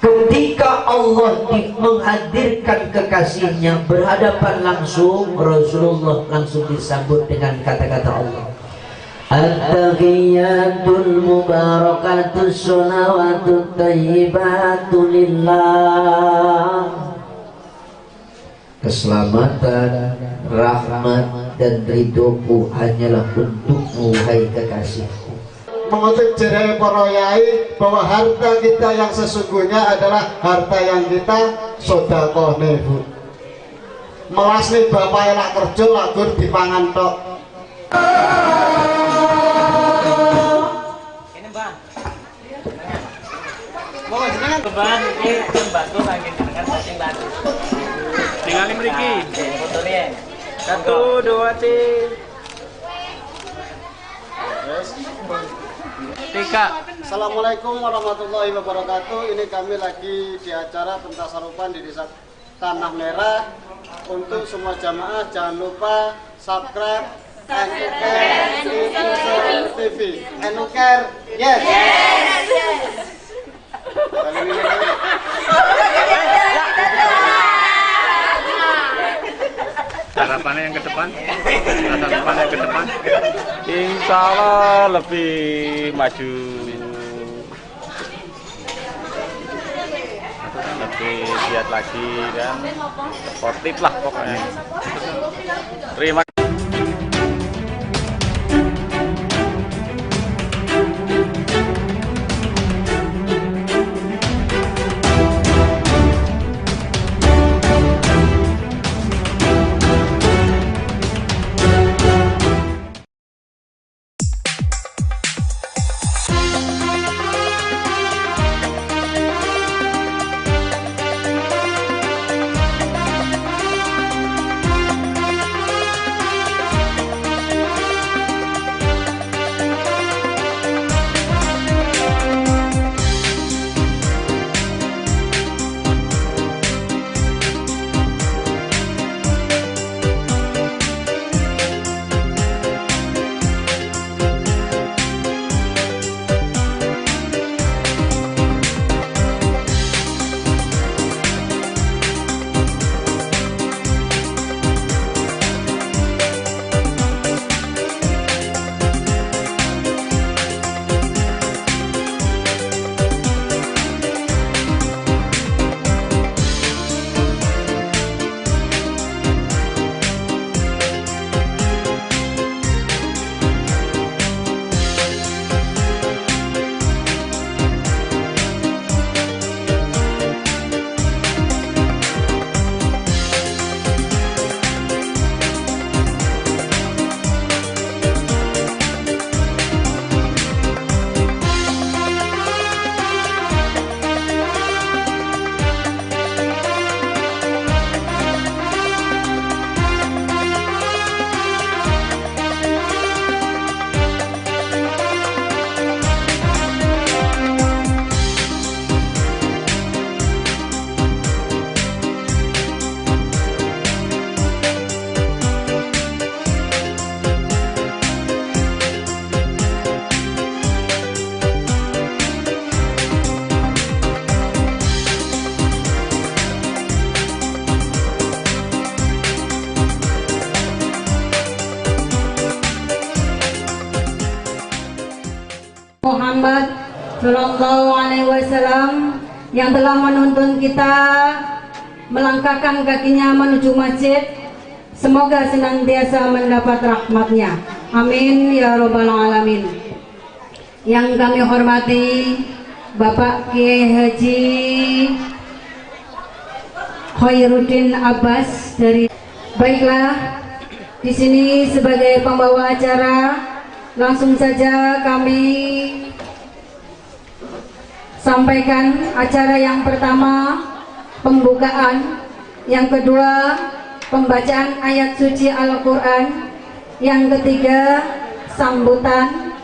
Ketika Allah menghadirkan kekasihnya berhadapan langsung, Rasulullah langsung disambut dengan kata-kata Allah. At-tahiyatul mubarakatus sholawatut thayyibatu lillah. Keselamatan, rahmat dan ridhoku hanyalah untukmu wahai kekasihku. Mengutip cerai para yai bahwa harta kita yang sesungguhnya adalah harta yang kita sedekah bu. Melas nih bapak elak kerja lagur dipangan tok. Ini bang. Mau jenengan beban iki bantu kangge jenengan saking lari. Tingali mriki. Fotone. 1 2 3. 3. Assalamualaikum warahmatullahi wabarakatuh. Ini kami lagi di acara pentasarupan di Desa Tanah Merah. Untuk semua jamaah jangan lupa subscribe NUCare TV. NUCare, yes. Harapannya yang ke depan, harapannya yang ke depan, insya Allah lebih maju, lebih giat lagi dan sportif lah pokoknya. Terima kasih. Muhammad Shallallahu Alaihi Wasallam yang telah menuntun kita melangkahkan kakinya menuju masjid. Semoga senantiasa mendapat rahmatnya. Amin ya robbal alamin. Yang kami hormati Bapak Kiai Haji Khairuddin Abbas dari. Baiklah, di sini sebagai pembawa acara langsung saja kami sampaikan acara yang pertama pembukaan, yang kedua pembacaan ayat suci Al-Quran, yang ketiga sambutan,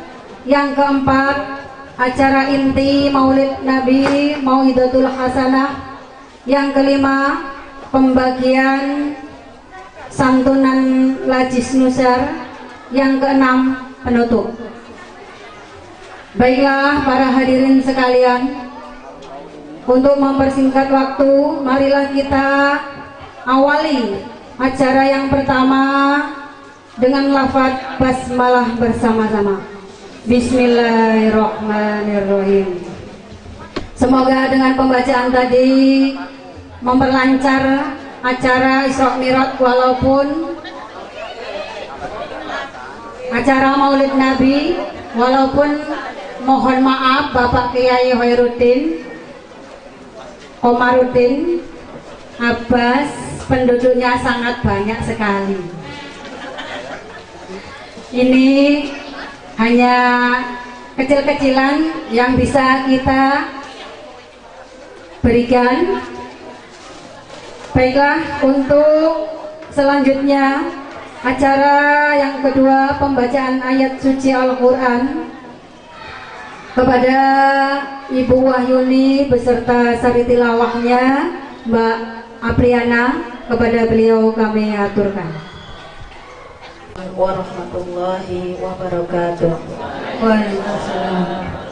yang keempat acara inti Maulid Nabi Mauidatul Hasanah, yang kelima pembagian santunan Lazisnusar, yang keenam penutup. Baiklah para hadirin sekalian, Untuk mempersingkat waktu, marilah kita awali acara yang pertama dengan lafaz basmalah bersama-sama. Bismillahirrahmanirrahim. Semoga dengan pembacaan tadi memperlancar acara Isra Mi'raj walaupun acara Maulid Nabi, walaupun mohon maaf Bapak Kiai Hoirudin Komarudin Abbas penduduknya sangat banyak sekali. Ini hanya kecil-kecilan yang bisa kita berikan. Baiklah, untuk selanjutnya acara yang kedua, pembacaan ayat suci Al-Quran kepada Ibu Wahyuni beserta sari tilawahnya Mbak Apriana, kepada beliau kami aturkan. Warahmatullahi wabarakatuh. Waalaikumsalam.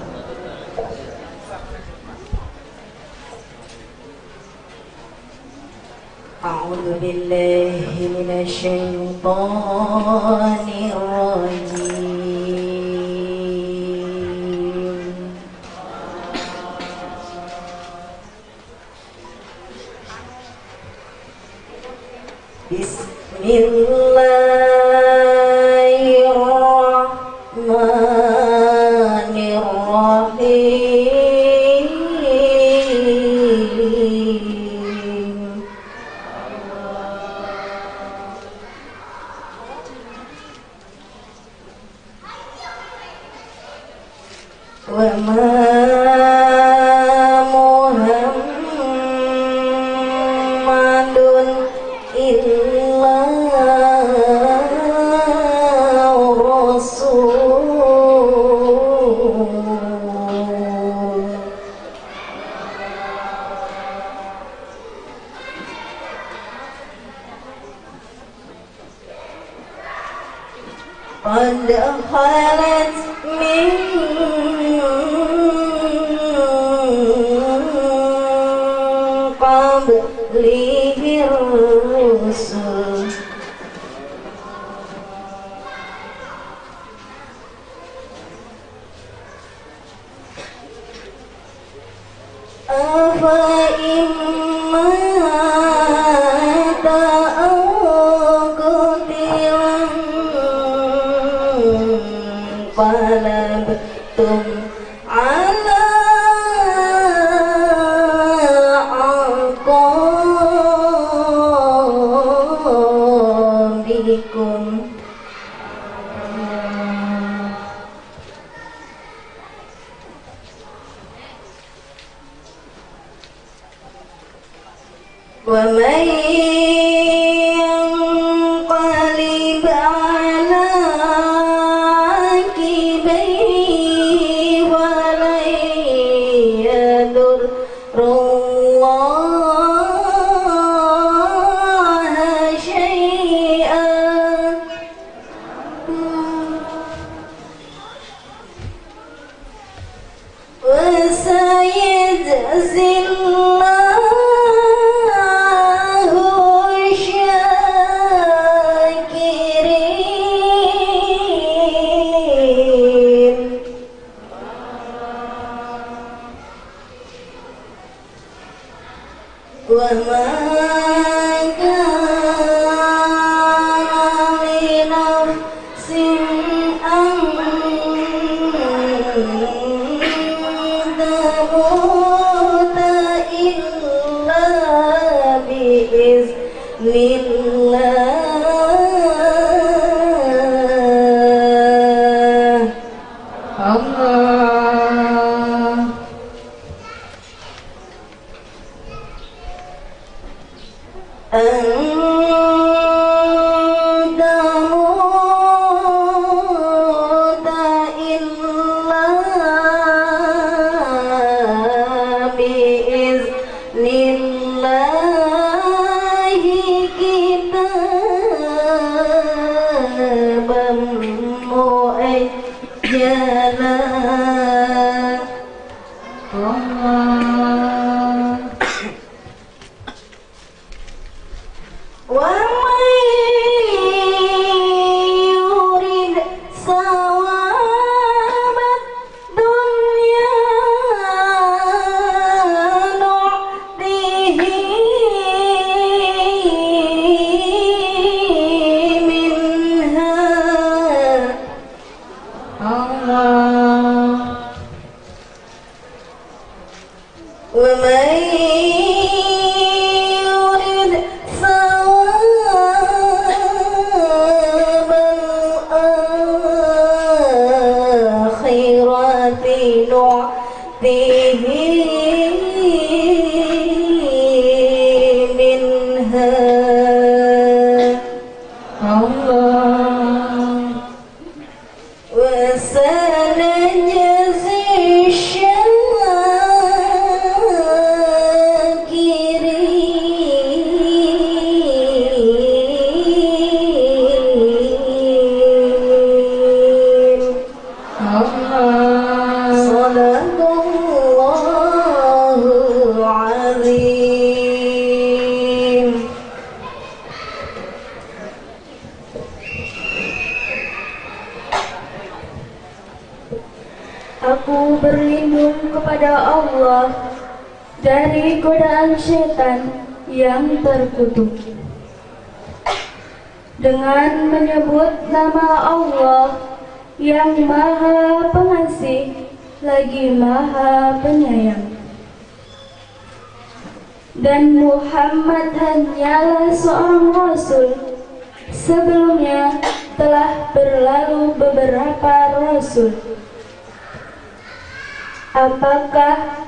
A'udzu billahi minasy syaithanir rajim. Bismillahirrahmanirrahim. Wa ma Muhammadun illa rasul. Qad khalat min qablihi rusul. Afa imma ta'u qutilan qalabtum ala a'qabikum. Wa man yanqalib ala aqibayhi falan yadurrullaha syai'an wa sayajzillahu syakirin. Wa ma kana li nafsin an tamuta illa biiznillah. Allah. An tamuta illa biiznillahi kitaban muajjala. ومن يرد ثواب الآخرة نؤته منها. Allah. وسنجزي الشاكرين. Allah. صدق الله العظيم. Aku berlindung kepada Allah dari godaan setan yang terkutuk. Dengan menyebut nama Allah yang Maha Pengasih lagi Maha Penyayang. Dan Muhammad hanyalah seorang rasul. Sebelumnya telah berlalu beberapa rasul. Apakah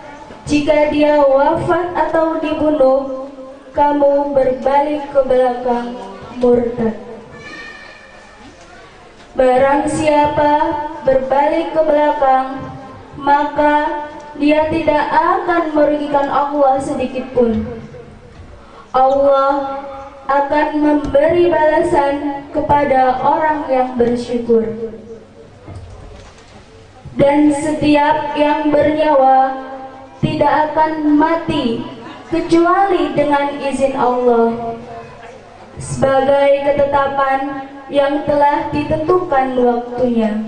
jika dia wafat atau dibunuh, kamu berbalik ke belakang murtad? Barang siapa berbalik ke belakang, maka dia tidak akan merugikan Allah sedikit pun. Allah akan memberi balasan kepada orang yang bersyukur. Dan setiap yang bernyawa tidak akan mati kecuali dengan izin Allah, sebagai ketetapan yang telah ditentukan waktunya.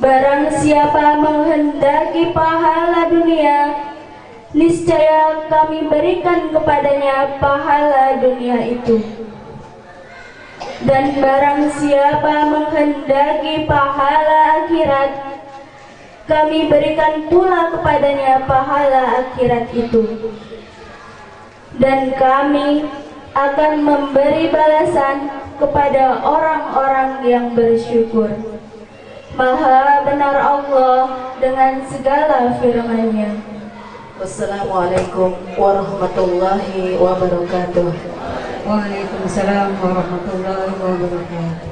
Barang siapa menghendaki pahala dunia, niscaya kami berikan kepadanya pahala dunia itu. Dan barang siapa menghendaki pahala akhirat, kami berikan pula kepadanya pahala akhirat itu. Dan kami akan memberi balasan kepada orang-orang yang bersyukur. Maha benar Allah dengan segala firman-Nya. Wassalamualaikum warahmatullahi wabarakatuh. Waalaikumsalam warahmatullahi wabarakatuh.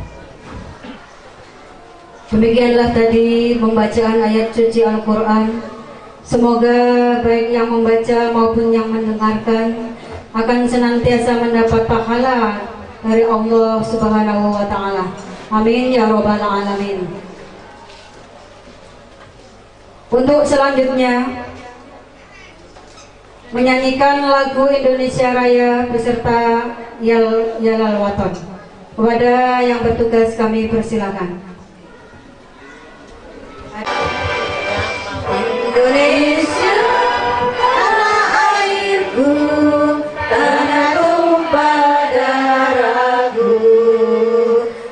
Demikianlah tadi pembacaan ayat suci Al-Quran. Semoga baik yang membaca maupun yang mendengarkan akan senantiasa mendapat pahala dari Allah Subhanahu wa Ta'ala. Amin ya robbal alamin. Untuk selanjutnya menyanyikan lagu Indonesia Raya beserta Yalal Waton. Kepada yang bertugas kami persilakan. Indonesia tanah airku, tanah tumpah darahku.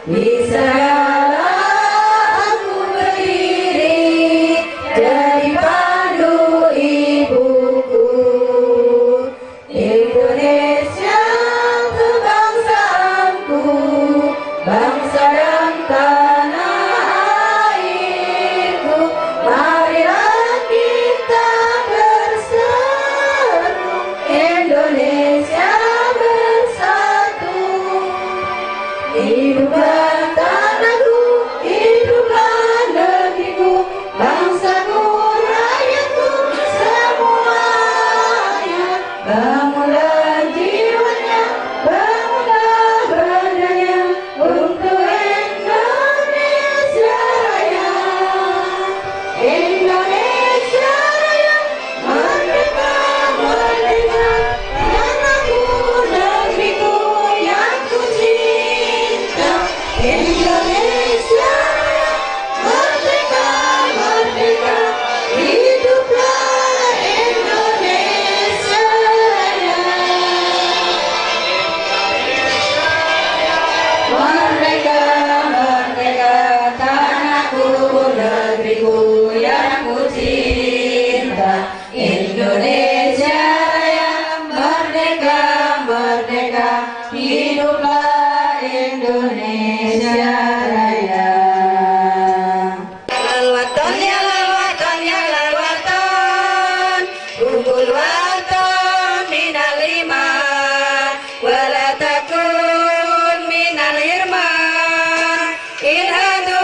Di sanalah aku berdiri, jadi pandu ibuku. Indonesia kebangsaanku, bangsa dan tanah. Waton ya lal waton ya lal waton, hubbul waton minal iman, wala takun minal irman. Inhadu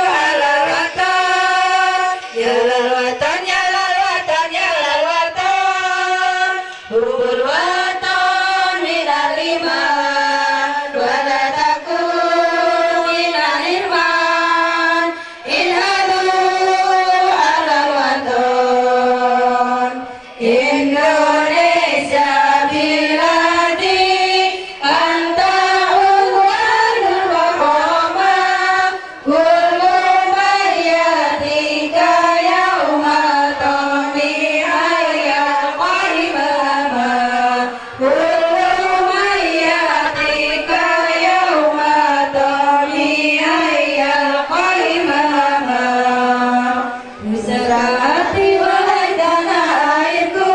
alal waton, ya lal waton ya lal waton ya lal waton, hubbul waton minal iman, wala takun minal irman. Inhadu alal waton. Indonesia biladi anta unwanul waqama, kullu mayatika yauma tami hayya qimama, kullu mayatika yauma tami hayya qimama. Pusaka hati wahai tanah airku,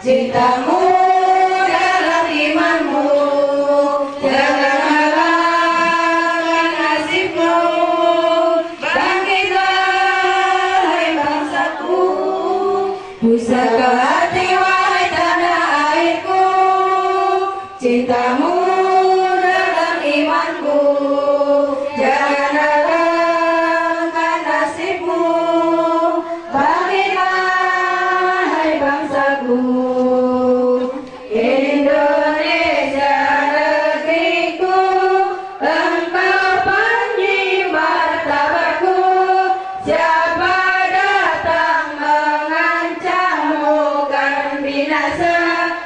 cintamu dalam imanmu, jangan halangkan nasibmu. Bangkitlah hai bangsaku. Pusaka hati wahai tanah airku, cintamu dalam imanku, jangan halangkan nasibmu. Bangkitlah hai bangsaku. Indonesia negeriku, engkau panji martabatku. Siapa datang mengancammu kan binasa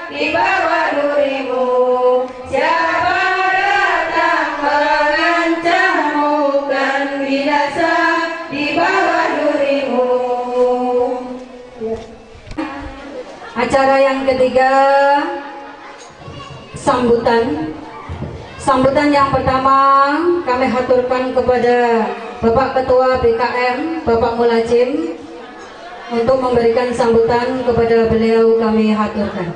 di bawah durimu. Siapa datang mengancammu kan binasa di bawah durimu. Acara yang ketiga, sambutan. Sambutan yang pertama kami haturkan kepada Bapak Ketua BKM, Bapak Mulajim, untuk memberikan sambutan kepada beliau kami haturkan.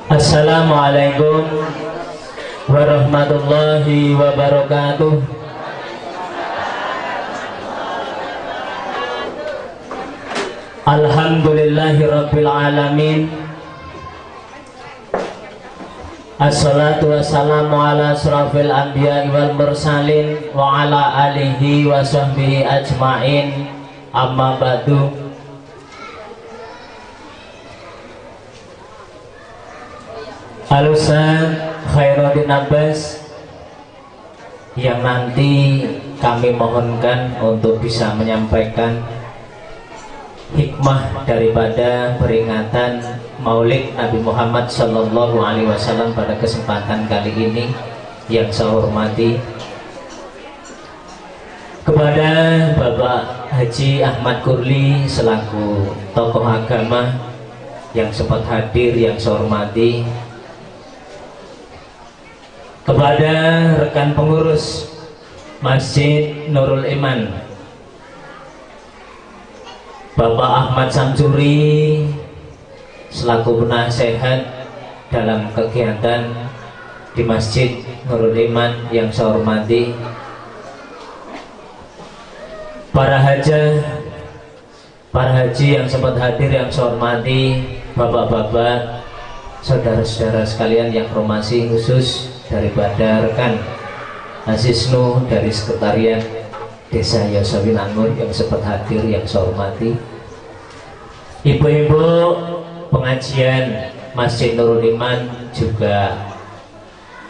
Assalamualaikum warahmatullahi wabarakatuh. Alhamdulillahirabbil alamin. Assalatu wassalamu ala asrafil anbiya'i wal mursalin wa ala alihi wa sahbihi ajmain. Amma ba'du. Al-Ustaz Khairuddin Abbas yang nanti kami mohonkan untuk bisa menyampaikan hikmah daripada peringatan Maulid Nabi Muhammad Sallallahu Alaihi Wasallam pada kesempatan kali ini, yang saya hormati kepada Bapak Haji Ahmad Kurli selaku tokoh agama yang sempat hadir, yang saya hormati kepada rekan pengurus Masjid Nurul Iman Bapak Ahmad Samsuri selaku penasehat dalam kegiatan di Masjid Nurul Iman, yang saya hormati para hajah, para haji yang sempat hadir, yang saya hormati bapak-bapak, saudara-saudara sekalian yang hormati khusus daripada rekan Aziznu dari Sekretariat Desa Yosawinangun yang sempat hadir, yang saya hormati ibu-ibu pengajian Masjid Nurul Iman, juga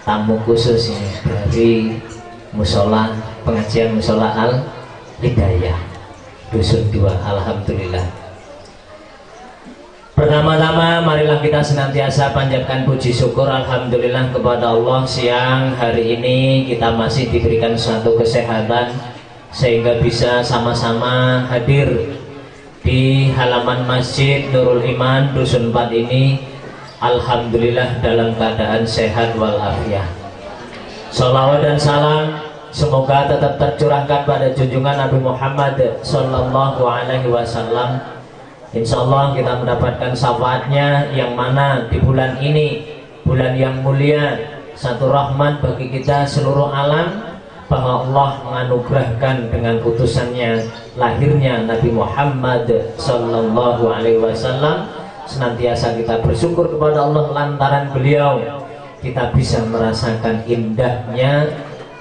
tamu khusus ini dari musola pengajian Musola Al Hidayah Dusun 2. Alhamdulillah. Pertama-tama marilah kita senantiasa panjatkan puji syukur alhamdulillah kepada Allah. Siang hari ini kita masih diberikan suatu kesehatan sehingga bisa sama-sama hadir di halaman Masjid Nurul Iman Dusun 4 ini. Alhamdulillah dalam keadaan sehat walafiat. Sholawat dan salam semoga tetap tercurahkan pada junjungan Nabi Muhammad Sallallahu Alaihi Wasallam. Insya Allah kita mendapatkan syafaatnya, yang mana di bulan ini bulan yang mulia, satu rahmat bagi kita seluruh alam, bahwa Allah menganugerahkan dengan utusannya lahirnya Nabi Muhammad Sallallahu Alaihi Wasallam. Senantiasa kita bersyukur kepada Allah lantaran beliau kita bisa merasakan indahnya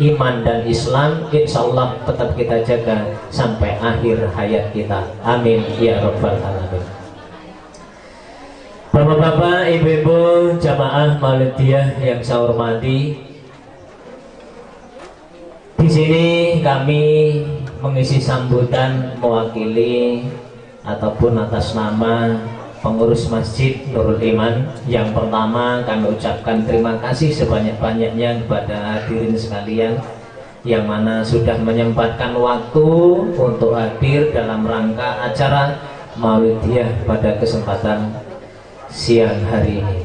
iman dan Islam. Insya Allah tetap kita jaga sampai akhir hayat kita. Amin ya rabbal alamin. Bapak-bapak, ibu-ibu, jamaah Maulidiyah yang saya hormati, di sini kami mengisi sambutan mewakili ataupun atas nama pengurus Masjid Nurul Iman. Yang pertama kami ucapkan terima kasih sebanyak-banyaknya kepada hadirin sekalian yang mana sudah menyempatkan waktu untuk hadir dalam rangka acara Maulidiyah pada kesempatan siang hari ini.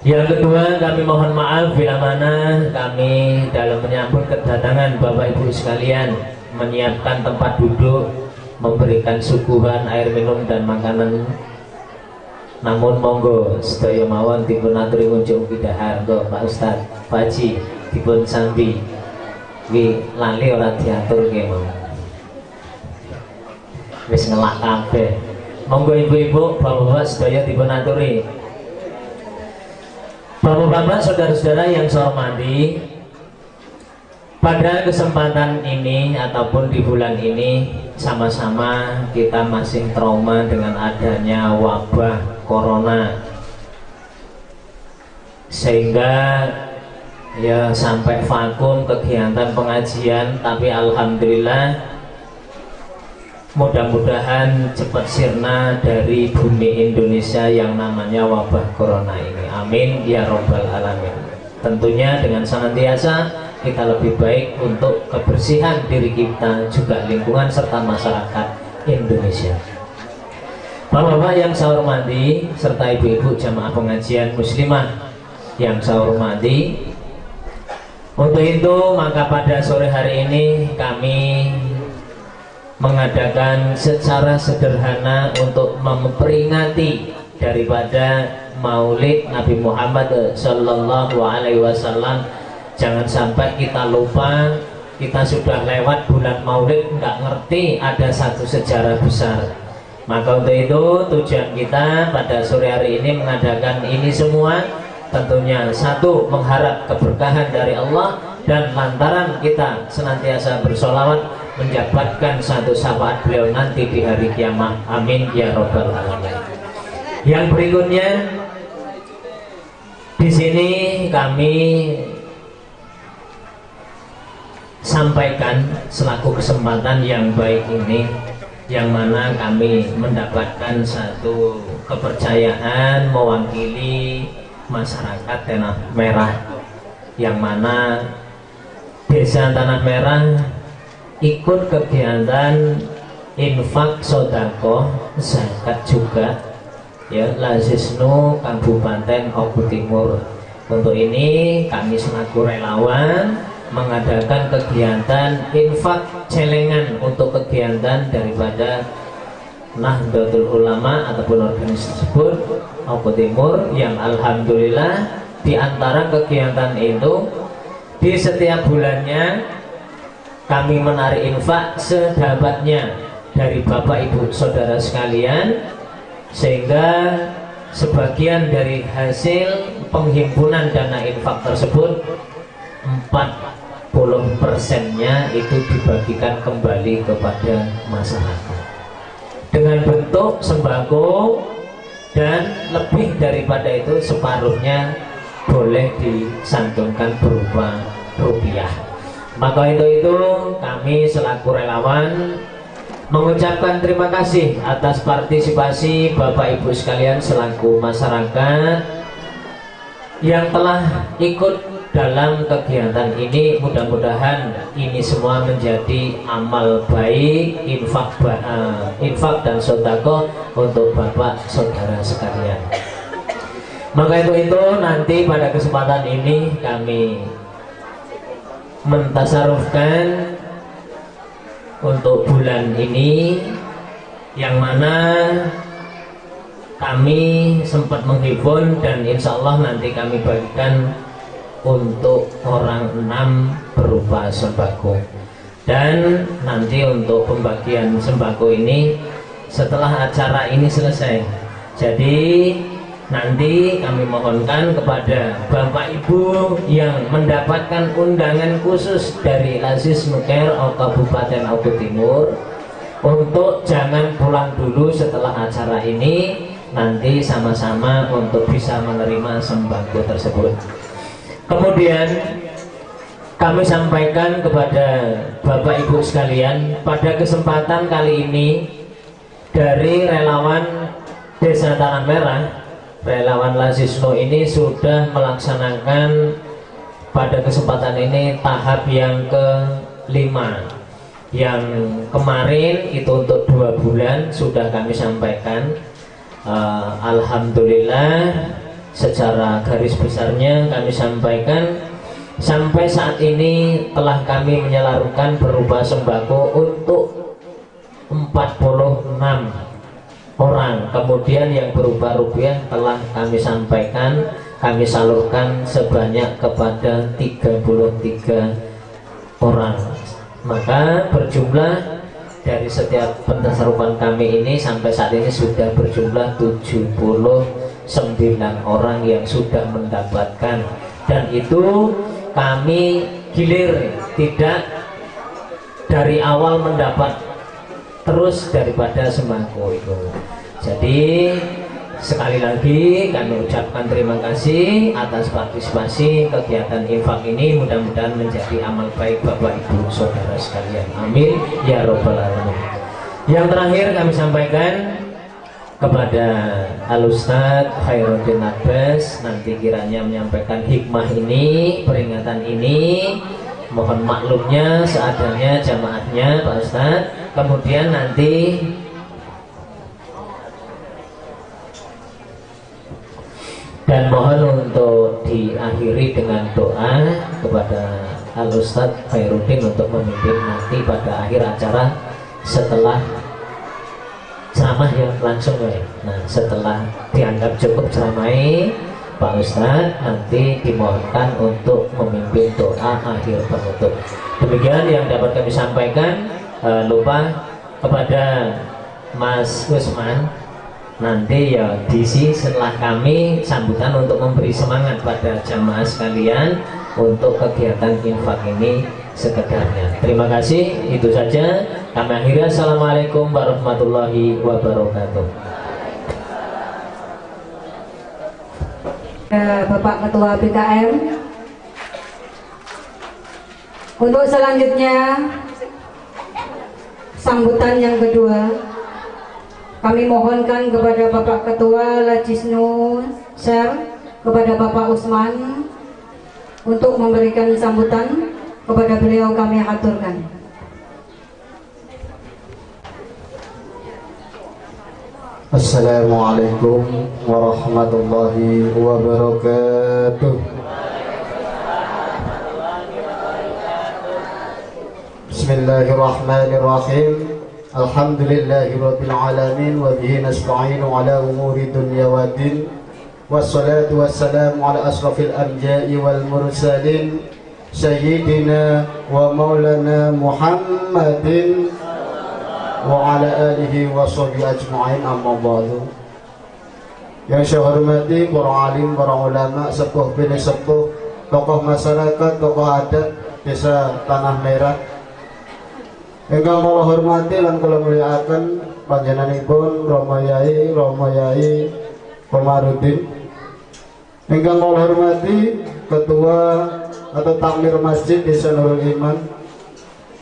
Yang kedua, kami mohon maaf bila mana kami dalam menyambut kedatangan Bapak Ibu sekalian menyiapkan tempat duduk, memberikan suguhan air minum dan makanan. Namun monggo sedaya mawon dipun aturi ngunjuk ugi dahar. Pak Ustaz, Pak Haji dipun sambi. Wi lali ora diatur nggih mau. Wis ngelak kabeh. Monggo ibu-ibu, bapak-bapak sedaya dipun aturi. Bapak-bapak, saudara-saudara yang saya hormati, pada kesempatan ini ataupun di bulan ini sama-sama kita masih trauma dengan adanya wabah corona, sehingga ya sampai vakum kegiatan pengajian. Tapi alhamdulillah, mudah-mudahan cepat sirna dari bumi Indonesia yang namanya wabah corona ini. Amin ya robbal alamin. Tentunya dengan senantiasa kita lebih baik untuk kebersihan diri kita juga lingkungan serta masyarakat Indonesia. Bapak-bapak yang saya hormati serta ibu-ibu jamaah pengajian muslimah yang saya hormati, untuk itu maka pada sore hari ini kami mengadakan secara sederhana untuk memperingati daripada Maulid Nabi Muhammad Sallallahu Alaihi Wasallam. Jangan sampai kita lupa, kita sudah lewat bulan Maulid nggak ngerti ada satu sejarah besar. Maka untuk itu tujuan kita pada sore hari ini mengadakan ini semua tentunya satu, mengharap keberkahan dari Allah, dan lantaran kita senantiasa bersolawat mendapatkan satu syafaat beliau nanti di hari kiamat. Amin ya robbal alamin. Yang berikutnya di sini kami sampaikan selaku kesempatan yang baik ini, yang mana kami mendapatkan satu kepercayaan mewakili masyarakat Tanah Merah, yang mana Desa Tanah Merah ikut kegiatan infak, sodakoh, zakat juga, ya, Lazisnu Kabupaten Oku Timur. Untuk ini kami selaku relawan mengadakan kegiatan infak celengan untuk kegiatan daripada Nahdlatul Ulama ataupun organisasi tersebut Oku Timur, yang alhamdulillah di antara kegiatan itu di setiap bulannya kami menarik infak sedapatnya dari bapak ibu saudara sekalian, sehingga sebagian dari hasil penghimpunan dana infak tersebut 40%-nya itu dibagikan kembali kepada masyarakat dengan bentuk sembako, dan lebih daripada itu separuhnya boleh disantunkan berupa rupiah. Maka itu kami selaku relawan mengucapkan terima kasih atas partisipasi Bapak Ibu sekalian selaku masyarakat yang telah ikut dalam kegiatan ini. Mudah-mudahan ini semua menjadi amal baik, infak dan sedekah untuk Bapak Saudara sekalian. Maka itu nanti pada kesempatan ini kami mentasarufkan untuk bulan ini, yang mana kami sempat menghimpun dan insya Allah nanti kami bagikan untuk orang 6 berupa sembako. Dan nanti untuk pembagian sembako ini setelah acara ini selesai. Jadi nanti kami mohonkan kepada Bapak Ibu yang mendapatkan undangan khusus dari Lazisnu Care Kabupaten Oku Timur untuk jangan pulang dulu setelah acara ini, nanti sama-sama untuk bisa menerima sembako tersebut. Kemudian kami sampaikan kepada Bapak Ibu sekalian, pada kesempatan kali ini dari relawan Desa Tanah Merah, relawan Lazisnu ini sudah melaksanakan pada kesempatan ini tahap yang ke-5. Yang kemarin itu untuk 2 bulan sudah kami sampaikan. Alhamdulillah secara garis besarnya kami sampaikan sampai saat ini telah kami menyelarkan berupa sembako untuk 46 orang. Kemudian yang berupa rupiah telah kami sampaikan, kami salurkan sebanyak kepada 33 orang. Maka berjumlah dari setiap pentasarufan kami ini sampai saat ini sudah berjumlah 79 orang yang sudah mendapatkan. Dan itu kami gilir, tidak dari awal mendapat terus daripada sembako itu. Jadi sekali lagi kami ucapkan terima kasih atas partisipasi kegiatan infak ini. Mudah-mudahan menjadi amal baik Bapak Ibu Saudara sekalian. Amin ya robbal alamin. Yang terakhir kami sampaikan kepada Al Ustadz Khairuddin Abbas, nanti kiranya menyampaikan hikmah ini, peringatan ini. Mohon maklumnya seadanya jamaahnya Pak Ustadz. Kemudian nanti dan mohon untuk diakhiri dengan doa kepada Al Ustadz Khairuddin untuk memimpin nanti pada akhir acara setelah ceramah yang langsung ya. Nah, setelah dianggap cukup ceramah Pak Ustadz, nanti dimohonkan untuk memimpin doa akhir penutup. Demikian yang dapat kami sampaikan. Lupa kepada Mas Usman nanti ya diisi setelah kami sambutan untuk memberi semangat pada jamaah sekalian untuk kegiatan infak ini sekedarnya. Terima kasih, itu saja kami akhiri. Assalamualaikum warahmatullahi wabarakatuh. Bapak Ketua BKM, untuk selanjutnya sambutan yang kedua kami mohonkan kepada Bapak Ketua Lazisnu Share, kepada Bapak Usman untuk memberikan sambutan. Kepada beliau kami haturkan. Assalamualaikum warahmatullahi wabarakatuh. Bismillahirrahmanirrahim. Alhamdulillahirabbil alamin wa bihi nasta'inu ala umuri dunya waddin. Wassalatu wassalamu ala asrafil anbiya'i wal mursalin sayyidina wa maulana Muhammadin wa ala alihi wa sahbihi ajma'in, amma ba'du. Yang saya hormati para alim, para ulama, sepuh bini sepuh, tokoh masyarakat, tokoh adat desa Tanah Merah. Ingkang kula hormati lan kula mulyakaken panjenenganipun Romo Yai, Romo Yai Komarudin. Ingkang kula hormati Ketua atau Takmir Masjid Desa Nurul Iman.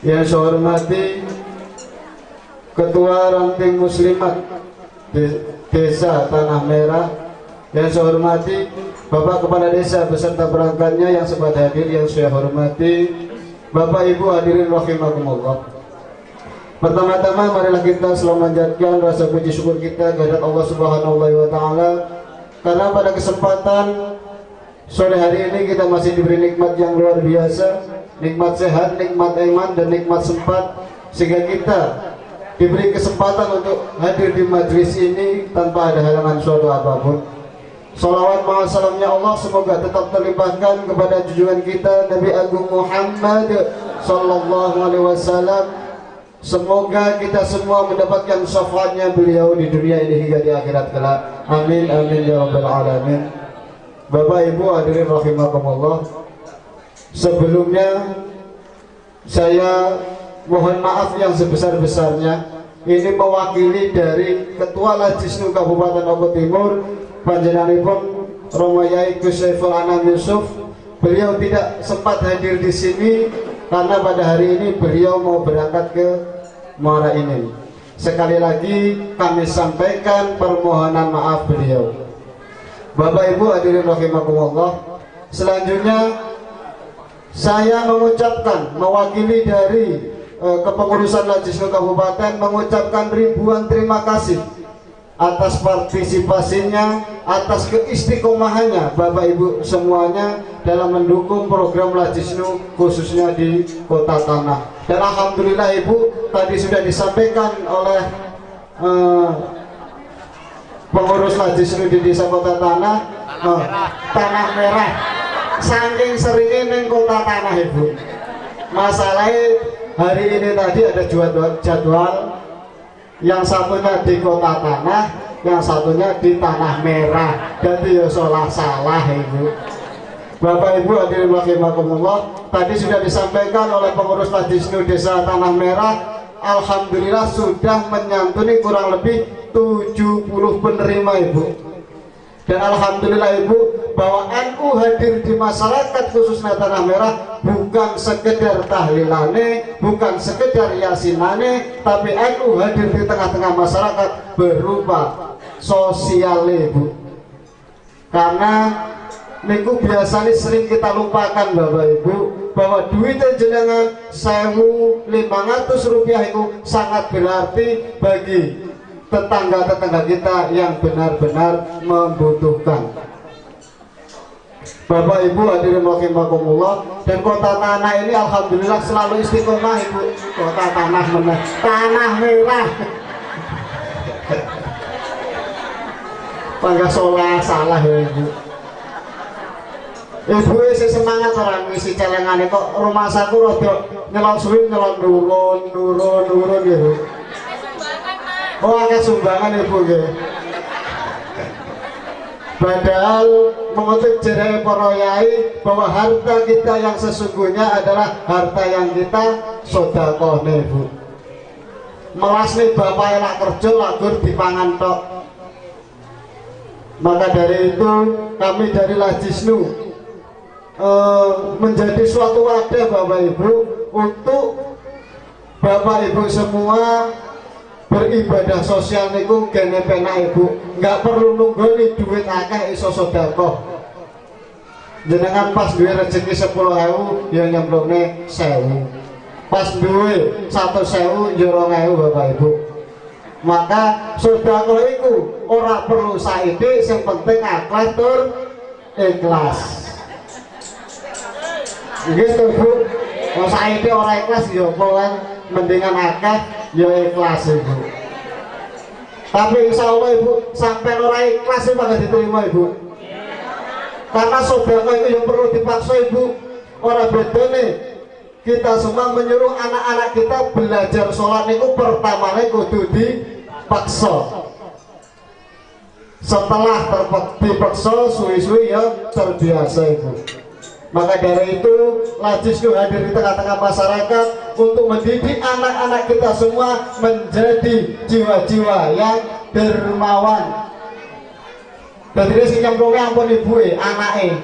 Yang saya hormati Ketua Ranting Muslimat Desa Tanah Merah. Yang saya hormati Bapak Kepala Desa beserta perangkatnya yang sempat hadir. Yang saya hormati Bapak Ibu hadirin rahimakumullah. Pertama-tama marilah kita selalu memanjatkan rasa puji syukur kita kehadirat Allah Subhanahu wa Ta'ala, karena pada kesempatan sore hari ini kita masih diberi nikmat yang luar biasa, nikmat sehat, nikmat iman, dan nikmat sempat, sehingga kita diberi kesempatan untuk hadir di majelis ini tanpa ada halangan suatu apapun. Salawat ma'asalamnya Allah semoga tetap terlimpahkan kepada junjungan kita Nabi Agung Muhammad Sallallahu Alaihi Wasallam. Semoga kita semua mendapatkan syafaatnya beliau di dunia ini hingga di akhirat kelak. Amin amin ya rabbal alamin. Bapak Ibu hadirin rahimakumullah. Sebelumnya saya mohon maaf yang sebesar-besarnya. Ini mewakili dari Ketua Lazisnu Kabupaten Oku Timur, panjenenganipun Romo Yai Gus Saiful Anam Yusuf. Beliau tidak sempat hadir di sini karena pada hari ini beliau mau berangkat ke Muara ini. Sekali lagi kami sampaikan permohonan maaf beliau. Bapak Ibu hadirin rahimakumullah. Selanjutnya saya mengucapkan mewakili dari kepengurusan Lazisnu Kabupaten mengucapkan ribuan terima kasih atas partisipasinya, atas keistiqomahannya Bapak Ibu semuanya dalam mendukung program Lazisnu khususnya di Kota Tanah. Dan alhamdulillah Ibu, tadi sudah disampaikan oleh pengurus Lazisnu di Desa Kota Tanah, Tanah Merah. Saking seringnya neng Kota Tanah Ibu. Masalahnya hari ini tadi ada jadwal yang satunya di Kota Tanah, yang satunya di Tanah Merah. Jadi ya salah Ibu. Bapak Ibu hadirin rahimakumullah, tadi sudah disampaikan oleh pengurus Lazisnu Desa Tanah Merah, alhamdulillah sudah menyantuni kurang lebih 70 penerima Ibu. Dan alhamdulillah Ibu, bahwa NU hadir di masyarakat khususnya Tanah Merah bukan sekedar tahlilane, bukan sekedar yasinane, tapi NU hadir di tengah-tengah masyarakat berupa sosial Ibu. Karena niku biasanya sering kita lupakan Bapak Ibu, bahwa duit jenengan 1.500 rupiah itu sangat berarti bagi tetangga-tetangga kita yang benar-benar membutuhkan. Bapak Ibu hadirin rahimakumullah. Dan Kota Tanah ini alhamdulillah selalu istiqomah Ibu. Kota Tanah meneh, Tanah Merah. Bangga salah ya Ibu. Ibu sih semangat orang ngisi celengane kok rumah saku rada nyelon suwi nyelon nurun nurun nurun ya Bu. Oh akeh sumbangan Ibu nggih. Padahal mengutip jere para yai bahwa harta kita yang sesungguhnya adalah harta yang kita sedekahne Bu. Melasne bapak elak kerja lagur dipangan tok. Maka dari itu kami dari Lazisnu menjadi suatu wadah Bapak Ibu untuk Bapak Ibu semua beribadah sosial niku gene penak Ibu, nggak perlu nunggu duit akeh iso sedekah. Jenengan pas duwe rezeki 10.000 ya nyemplungne 1.000, pas duwe 1.000 ya 2.000 Bapak Ibu. Maka sedekah iku ora perlu saiki, sing penting ikhlas tur ikhlas. Nggih to Bu, wong saiki ora ikhlas ya apa kan mendingan akeh ya ikhlas Ibu. Tapi insya Allah Ibu sampai ora ikhlas itu bakal diterima Ibu. Karena sedekah itu yang perlu dipaksa Ibu. Ora bedane kita semua menyuruh anak-anak kita belajar sholat niku pertamane kudu dipaksa. Setelah dipaksa suwi-suwi ya terbiasa Ibu. Maka dari itu Lazisnu hadir di tengah-tengah masyarakat untuk mendidik anak-anak kita semua menjadi jiwa-jiwa yang dermawan. Jadi sing nyemplunge ampun ibuke, anake.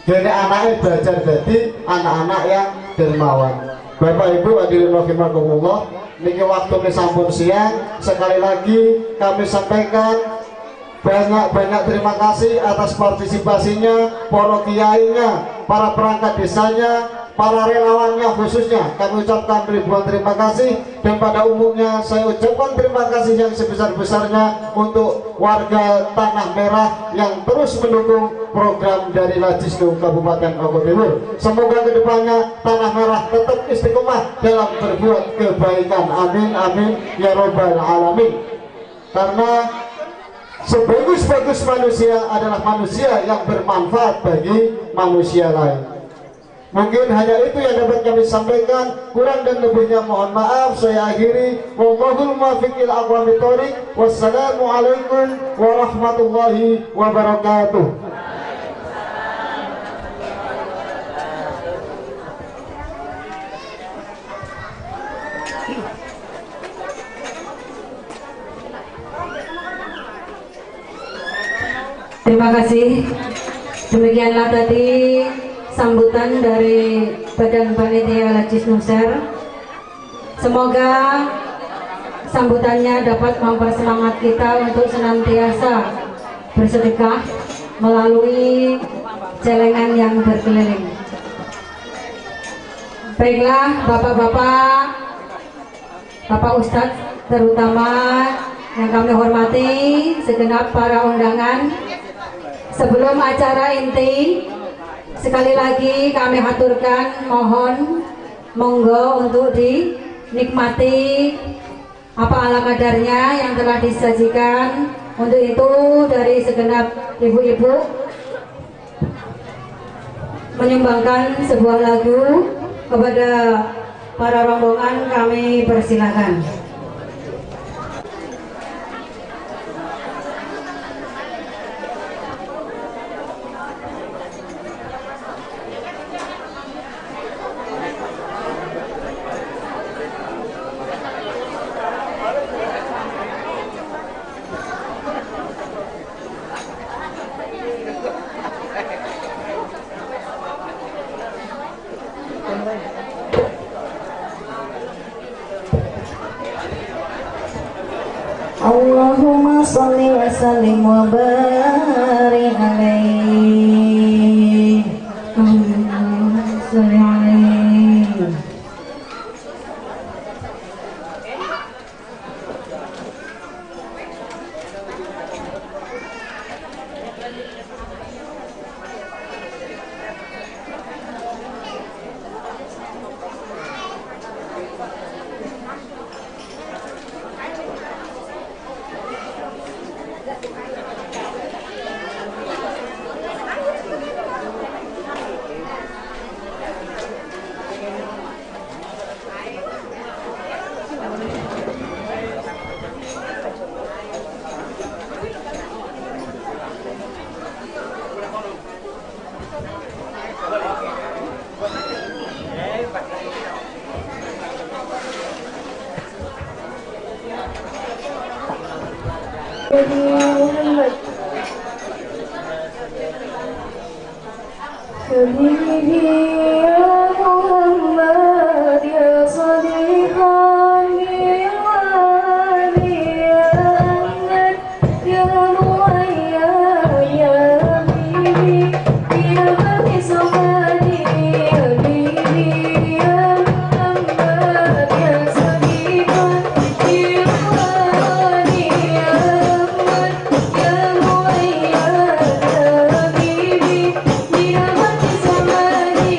Jadi anaknya belajar jadi anak-anak yang dermawan. Bapak Ibu hadirin rahimakumullah, niki waktune sampun siang. Sekali lagi kami sampaikan banyak-banyak terima kasih atas partisipasinya, para kiainya, para perangkat desanya, para relawannya khususnya kami ucapkan ribuan terima kasih. Dan pada umumnya saya ucapkan terima kasih yang sebesar-besarnya untuk warga Tanah Merah yang terus mendukung program dari Lazisnu Kabupaten Ogo Timur. Semoga kedepannya Tanah Merah tetap istiqomah dalam berbuat kebaikan. Amin amin ya robbal alamin. Karena sebagus-bagus manusia adalah manusia yang bermanfaat bagi manusia lain. Mungkin hanya itu yang dapat kami sampaikan, kurang dan lebihnya mohon maaf. Saya akhiri, wallahul muwaffiq ila aqwamit thoriq. Wassalamualaikum warahmatullahi wabarakatuh. Terima kasih. Demikianlah tadi sambutan dari Badan Panitia Lazisnu Share. Semoga sambutannya dapat mempersemangat kita untuk senantiasa bersedekah melalui celengan yang berkeliling. Baiklah bapak-bapak, bapak ustadz terutama yang kami hormati, segenap para undangan. Sebelum acara inti, sekali lagi kami haturkan mohon monggo untuk dinikmati apa ala kadarnya yang telah disajikan. Untuk itu dari segenap ibu-ibu menyumbangkan sebuah lagu kepada para rombongan, kami persilakan. Allahumma sholli wa sallim wa barik alaihi. Allahumma sholli alaihi. Muhammad. Habibi ya Muhammad ya sadiqan ya Ahmad ya Muayyad ya Habibi ya Bani Somadi Habibi ya Muhammad ya sadiqan ya ya Habibi ya Bani Somadi.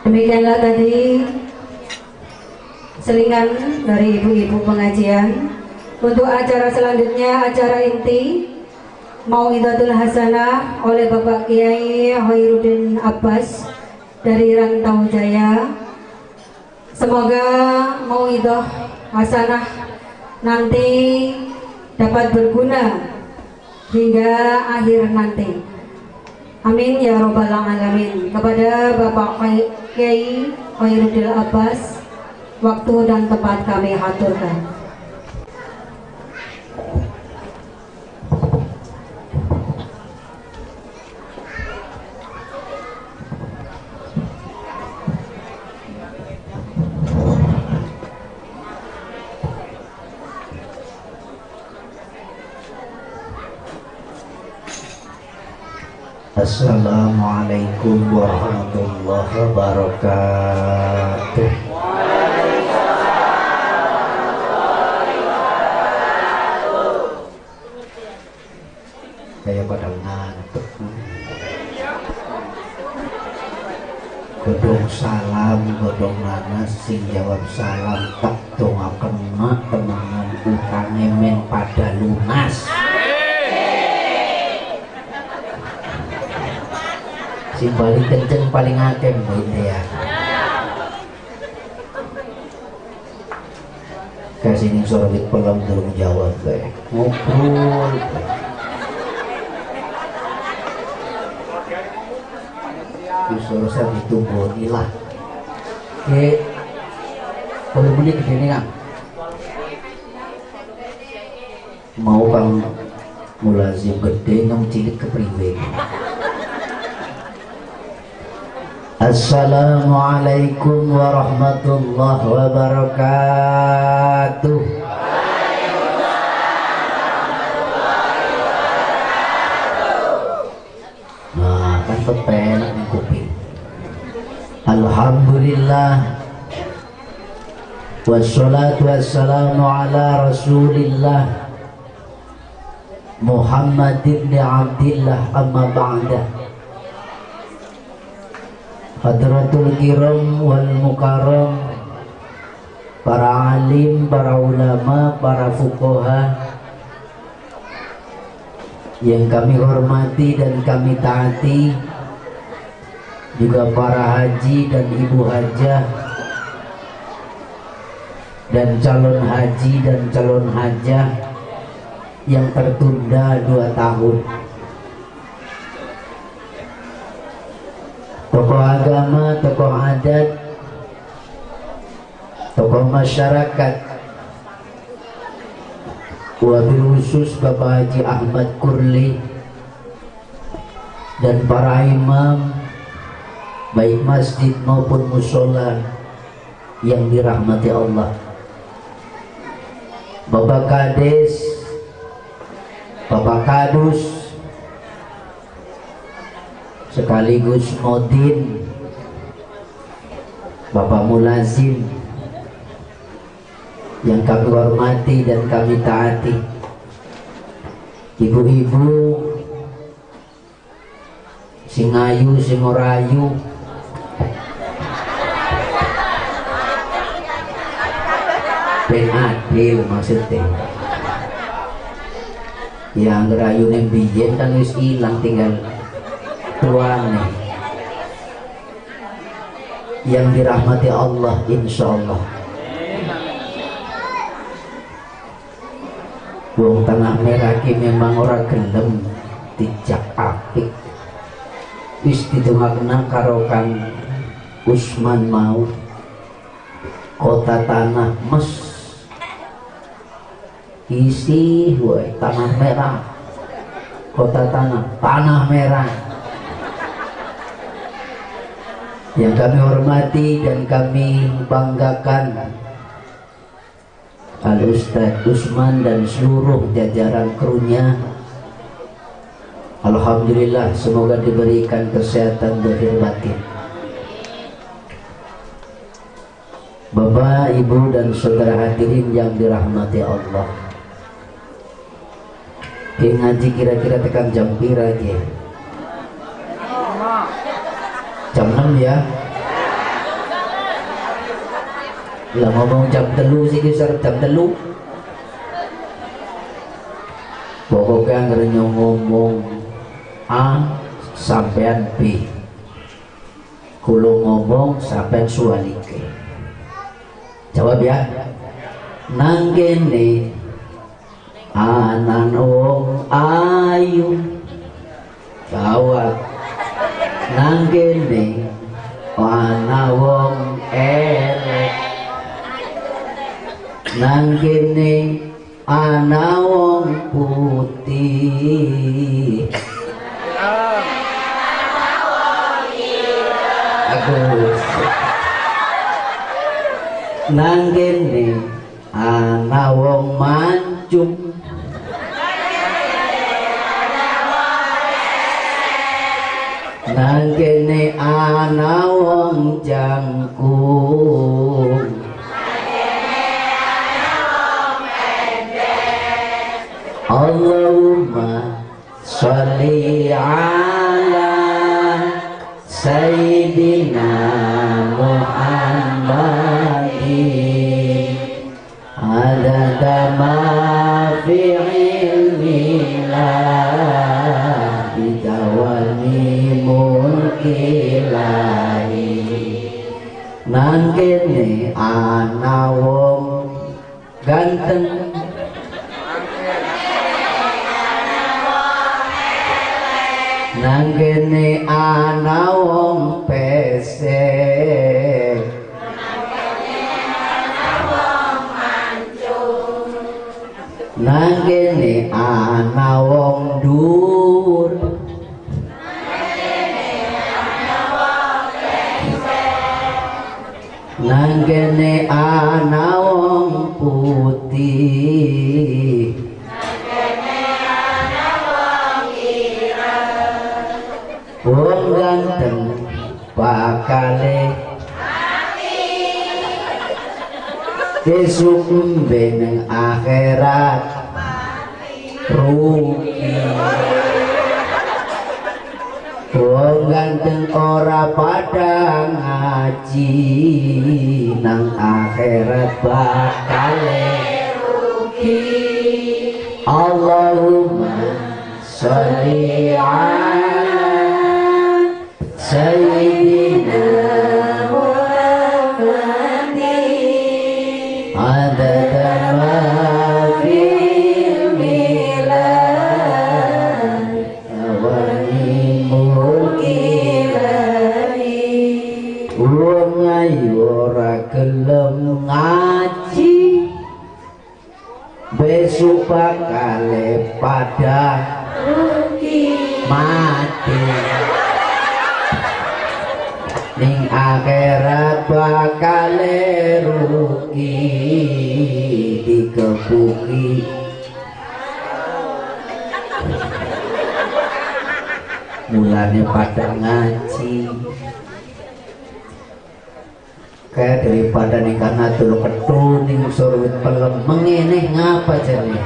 Demikianlah tadi selingan dari ibu-ibu pengajian. Untuk acara selanjutnya, acara inti Mauidhatul Hasanah oleh Bapak Kiai Hoirudin Abbas dari Rantau Jaya. Semoga Mauidhah Hasanah nanti dapat berguna hingga akhir nanti. Amin ya robbal alamin. Kepada Bapak Kiai Hoirudin Abbas, waktu dan tempat kami haturkan. Assalamualaikum warahmatullahi wabarakatuh. Kayak pada ngantuk. Godong salam, godong nanas, sing jawab salam tak dongakena temenan utange men pada lunas. Sing paling kenceng paling akeh mbok ya. Kasih ning sorobit pelem durung jawab bae. Ngobrol. Wis ora ditunggoni lah. Oke. Volumene gedene, Kang. Mau Kang mulazim gede nyong cilik kepriwe. Assalamualaikum warahmatullahi wabarakatuh. Nah, kan pepenak ning kuping. Alhamdulillah. Wassalatu wassalamu ala Rasulillah Muhammad ibn Abdillah, amma ba'da. Hadratul kiram wal mukarram, para alim, para ulama, para fuqaha yang kami hormati dan kami taati, juga para haji dan ibu hajah dan calon haji dan calon hajah yang tertunda 2 tahun, tokoh agama, tokoh adat, tokoh masyarakat, wabil khusus Bapak Haji Ahmad Kurli dan para imam baik masjid maupun mushola yang dirahmati Allah, Bapak Kades, Bapak Kadus, sekaligus Modin, Bapak Mulazim yang kami hormati dan kami taati, ibu-ibu sing ayu sing ora ayu, ben adil maksudnya. Yang rayune biyen kan wis ilang tinggal tuane. Yang dirahmati Allah insyaallah. Wong Tanah Merah ki memang ora gelem dijak apik. Wis didongakna karo Kang Usman mau kota tanah mes isi wae Tanah Merah, kota tanah, Tanah Merah. Yang kami hormati dan kami banggakan Al Ustadz Usman dan seluruh jajaran krunya. Alhamdulillah, semoga diberikan kesehatan zahir batin. Bapak, Ibu dan saudara hadirin yang dirahmati Allah. Ki ngaji kira-kira tekan jam pira ki? Jam 6 ya. Lah ngomong jam 3 sih kisar jam 3. Pokoknya anggere ngomong A sampean B. Kulo ngomong sampean suwalike. Jawab ya. Nang kene anan wong ayu. Jawab. Nang kene ana wong elek. Nang kene ana wong putih. Agus. Nang kene ana wong mancung. Nang kene ana wong jangkung. Allahumma sholli ala Sayyidina Muhammadin adada ma fi ilmillah bidawami mulkilahi. Nang kene ana wong ganteng. Nang kene ana wong pesek. Nang kene ana wong mancung. Nang kene ana wong dhuwur. Nang kene ana wong pesek. Nang kene ana wong putih. Wong ganteng bakale mati besuk beneng akhirat mati rugi. Wong ganteng ora pada ngaji nang akhirat bakale rugi. Allahumma sholli ala Sayyidina Muhammadin adada ma fi ilmillah awani mulkilahi. Wong ayu ora gelem ngaji besok bakale pada rugi mati. Ning akhirat bakale rugi dikepuki. Mulane pada ngaji. Kayak daripada ning kana dulu ketu ning surwit pelem mengene ngapa jane.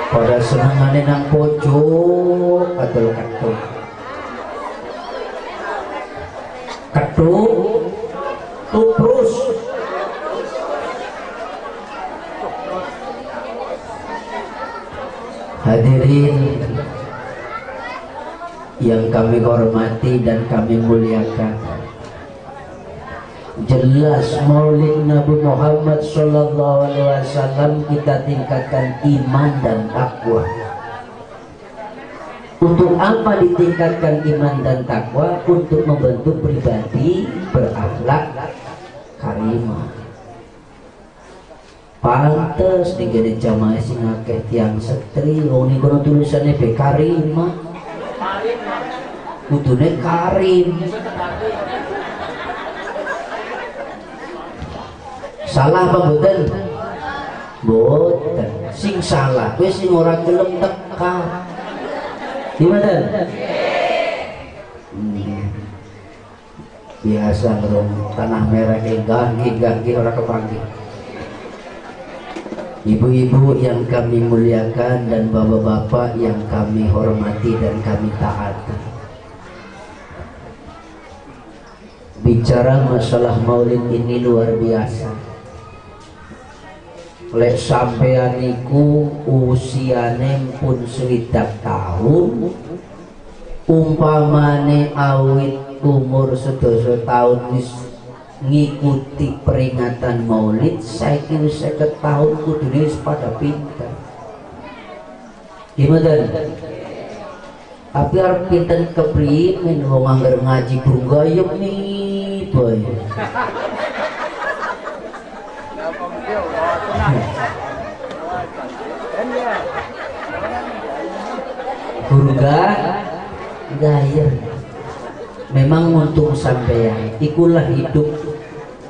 Pada senengane nang pojok adol ketuk. Ketuk tubrus. Hadirin yang kami hormati dan kami muliakan, jelas Maulid Nabi Muhammad Sallallahu Alaihi Wasallam kita tingkatkan iman dan takwa. Untuk apa ditingkatkan iman dan takwa? Untuk membentuk pribadi berakhlak karimah. Pantes ning jamaah sing akeh tiyang setri, wong ning kono tulisane be karimah. Kudune karim. Salah apa mboten? Mboten. Sing salah kuwi sing ora gelem teka. Gimana? Biasa ngerung tanah merah ganggi ora kepanggih. Ibu-ibu yang kami muliakan dan bapak-bapak yang kami hormati dan kami taati. Bicara masalah maulid ini luar biasa. Lek sampean niku usiane pun 60 tahun, umpamane awit umur 70 tahun wis ngikuti peringatan maulid, saiki wis 50 tahun kudune wis pada pinter. Gimana? Tapi arep pinter keprimen wong angger ngaji gayeng nih boy. Guru gayeng. Memang untung sampeyan ikulah hidup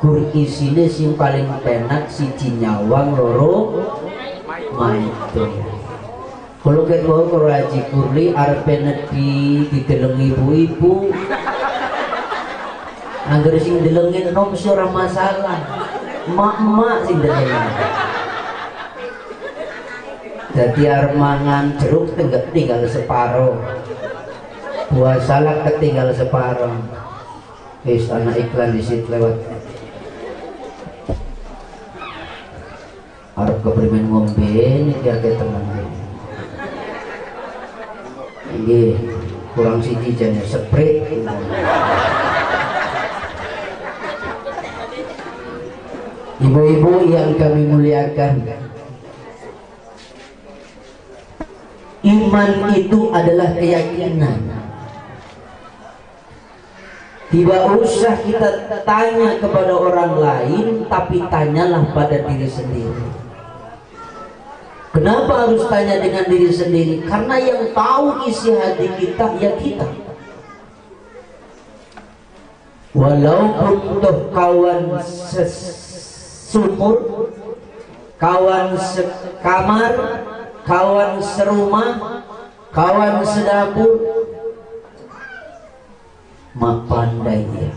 gur isine sing paling penak siji nyawang loro maido. Kalau ket wau karo Haji Kurli arepe nedhi dideleng ibu-ibu. Angger sing delengin nom sih ora masalah. Emak-emak sing delengin. Dadi arep mangan jeruk tinggal separo. Buah salak ketinggal separo. Wis ana iklan disit lewat. Arep keprimen ngombe niki akeh temen. Nggih, kurang siji jane seprit. Ibu-ibu yang kami muliakan, iman itu adalah keyakinan. Tidak usah kita tanya kepada orang lain, tapi tanyalah pada diri sendiri. Kenapa harus tanya dengan diri sendiri? Karena yang tahu isi hati kita ya kita. Walaupun toh kawan sesumur, kawan sekamar, kawan serumah, kawan sedapur, mak pandai ya.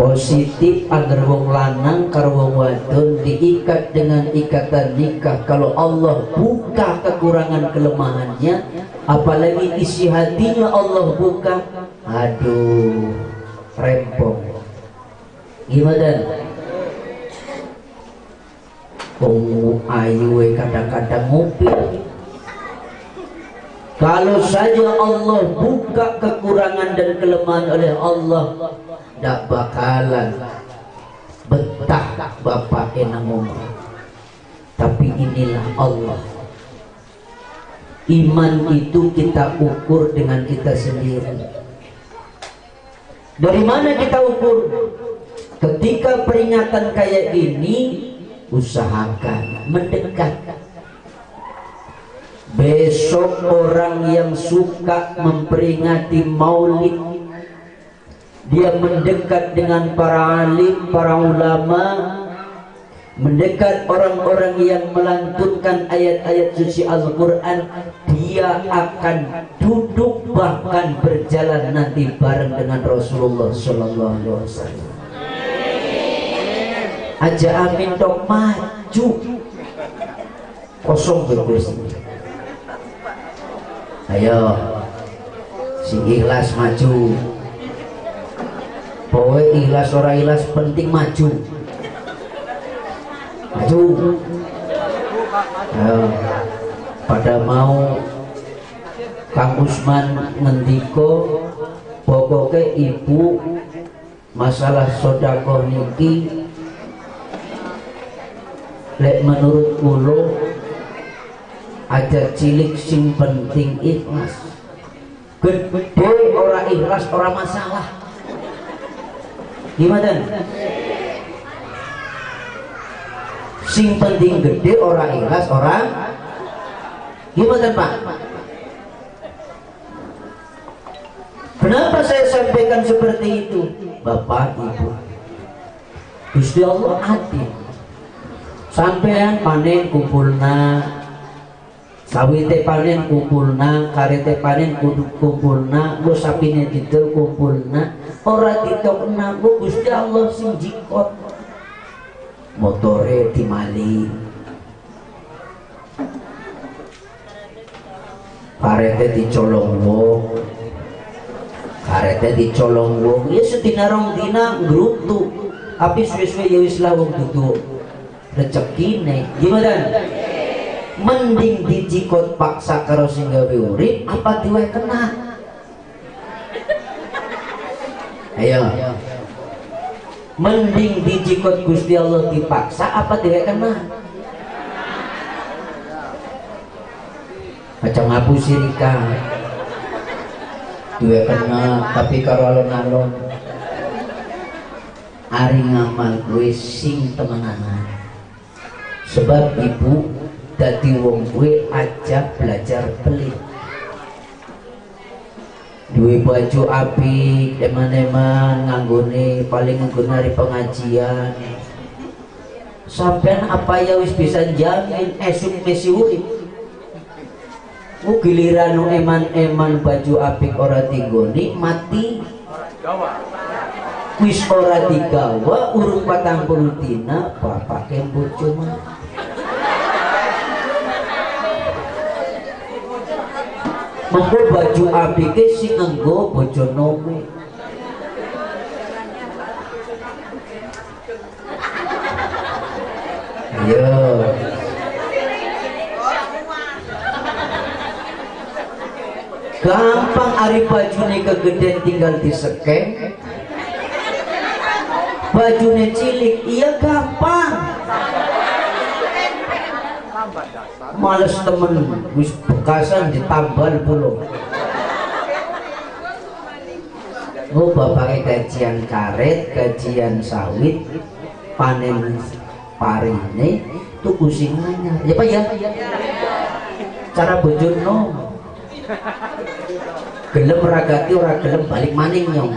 Positif agar wong lanang karo wong wadon diikat dengan ikatan nikah. Kalau Allah buka kekurangan kelemahannya, apalagi isi hatinya Allah buka, aduh, rempong. Gimana? Wong ayu kadang-kadang ngupil. Kalau saja Allah buka kekurangan dan kelemahan oleh Allah, tidak bakalan betah bapak enang ngomong. Tapi inilah Allah. Iman itu kita ukur dengan kita sendiri. Dari mana kita ukur? Ketika peringatan kayak gini, usahakan mendekat. Besok orang yang suka memperingati maulid, dia mendekat dengan para alim, para ulama, mendekat orang-orang yang melantunkan ayat-ayat suci Al-Quran, dia akan duduk bahkan berjalan nanti bareng dengan Rasulullah Sallallahu Alaihi wasallam. Aja amin dong, maju kosong berkursi. Ayo, sing ikhlas maju. Pokoknya ikhlas ora ikhlas penting maju. Maju. Ayo. Pada mau Kang Usman ngendiko, pokoknya ibu masalah sedekah niki lek menurut kula aja cilik sing penting ikhlas. Gede ora ikhlas ora masalah. Gimana? Sing penting gede ora ikhlas orang. Gimana Pak? Kenapa saya sampaikan seperti itu? Bapak Ibu, Gusti Allah adil. Sampean panen kumpulna, sawite panen kumpulna, karete panen kumpulna, nggo sapine didol kumpulna, ora ditokna nggo Gusti Allah sing jikot. Motore dimali, karete dicolong wong, karete Karete dicolong wong, ya sedina rong dina ngrutu. Tapi suwe-suwe ya wis lah wong dudu rezekine. Gimana? Mending dijikot paksa karo sing gawe urip apa diwe kena? Ayo. Mending dijikot Gusti Allah dipaksa apa diwe kena? Macam ngapu sirika. Diwe kena tapi karo alon-alon. Ari ngamal kuwe sing temenanan. Sebab ibu dadi wong kuwe aja belajar pelit. Duwe baju apik, eman-eman nganggone paling nganggone hari pengajian. Sampean apa ya wis bisa jamin esuk mesi urip. Giliran eman-eman baju apik ora dinggoni mati. Wis ora digawa urung 40 dina bapake bojo mati. Mengko baju apike sing nganggo bojo nome. Ayo. Gampang ari bajune kegeden tinggal disekeng. Bajune cilik iya gampang. Males temen wis bekasan ditambal pulo. Oh bapake gajian karet, gajian sawit, panen parine tuku sing anyar. Ya Pak ya? Cara bojono. Gelem ragati ora gelem balik maning nyong.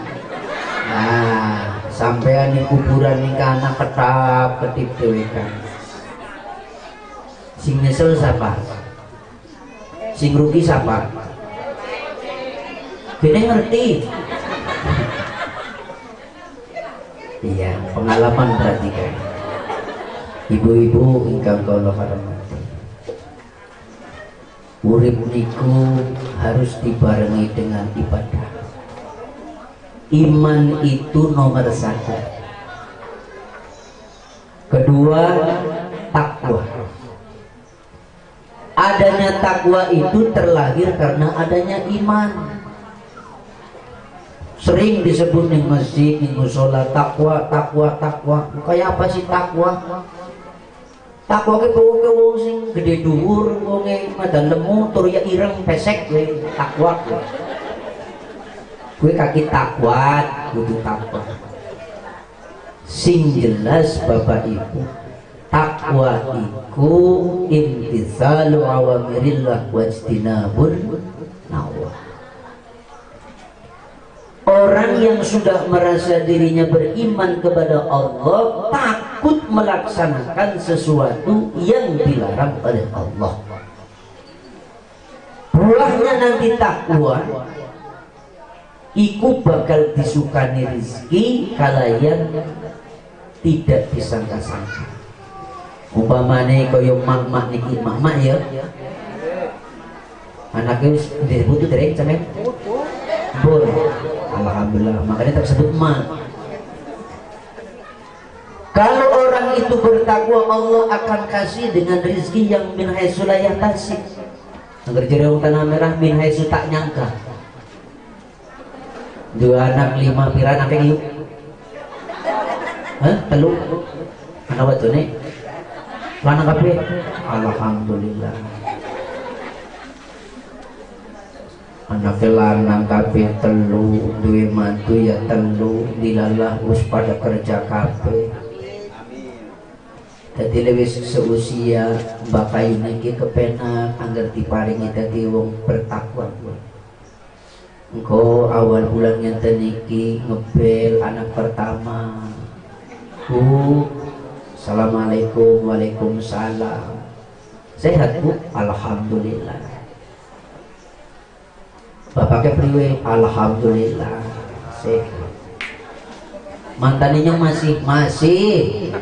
Nah, sampean ning kuburan ning kana ketap ketip dhewe kan. Sing nyesel siapa? Sing rugi siapa? Gini ngerti. Iya, pengalaman berarti kan. Ibu-ibu ingkang kula hormati. Urip niku harus dibarengi dengan ibadah. Iman itu nomor satu. Kedua, takwa. Adanya takwa itu terlahir karena adanya iman. Sering disebut nih masjid, nih mushola, takwa, takwa, takwa. Kayak apa sih takwa? Takwa ke wong wong sing gede dhuwur, wonge madan lemu, tur ya ireng pesek kowe takwa. Kowe kaki takwa, kudu takwa. Sing jelas Bapak Ibu, takwa iku imtithalu awamirillah wajtinabun nawahi. Orang yang sudah merasa dirinya beriman kepada Allah takut melaksanakan sesuatu yang dilarang oleh Allah. Buahnya nanti takwa iku bakal disukani rezeki kalayan tidak disangka-sangka. Umpamane kaya mak-mak niki, mak-mak ya. Anaknya wis disebut dereng sampean? Pun. Alhamdulillah, makanya tersebut mak. Kalau orang itu bertakwa, Allah akan kasih dengan rezeki yang min haitsu la yahtasib. Agar jere wong tanah merah min haitsu tak nyangka. Dua anak lima pira anake yuk? Hah? Telu? Anak wadone? Lanang kabeh? Alhamdulillah. Anak lanang kabeh telu, duwe mantu ya telu, dilalah wis pada kerja kabeh. Dadi wis seusia Mbak Kayu niki kepenak angger diparingi dadi wong bertakwa. Engko awal bulan ngenten iki ngebel anak pertama. Bu, assalamualaikum, waalaikumsalam. Sehat Bu? Alhamdulillah. Bapaknya priwe? Alhamdulillah sehat. Mantannya masih? Masih.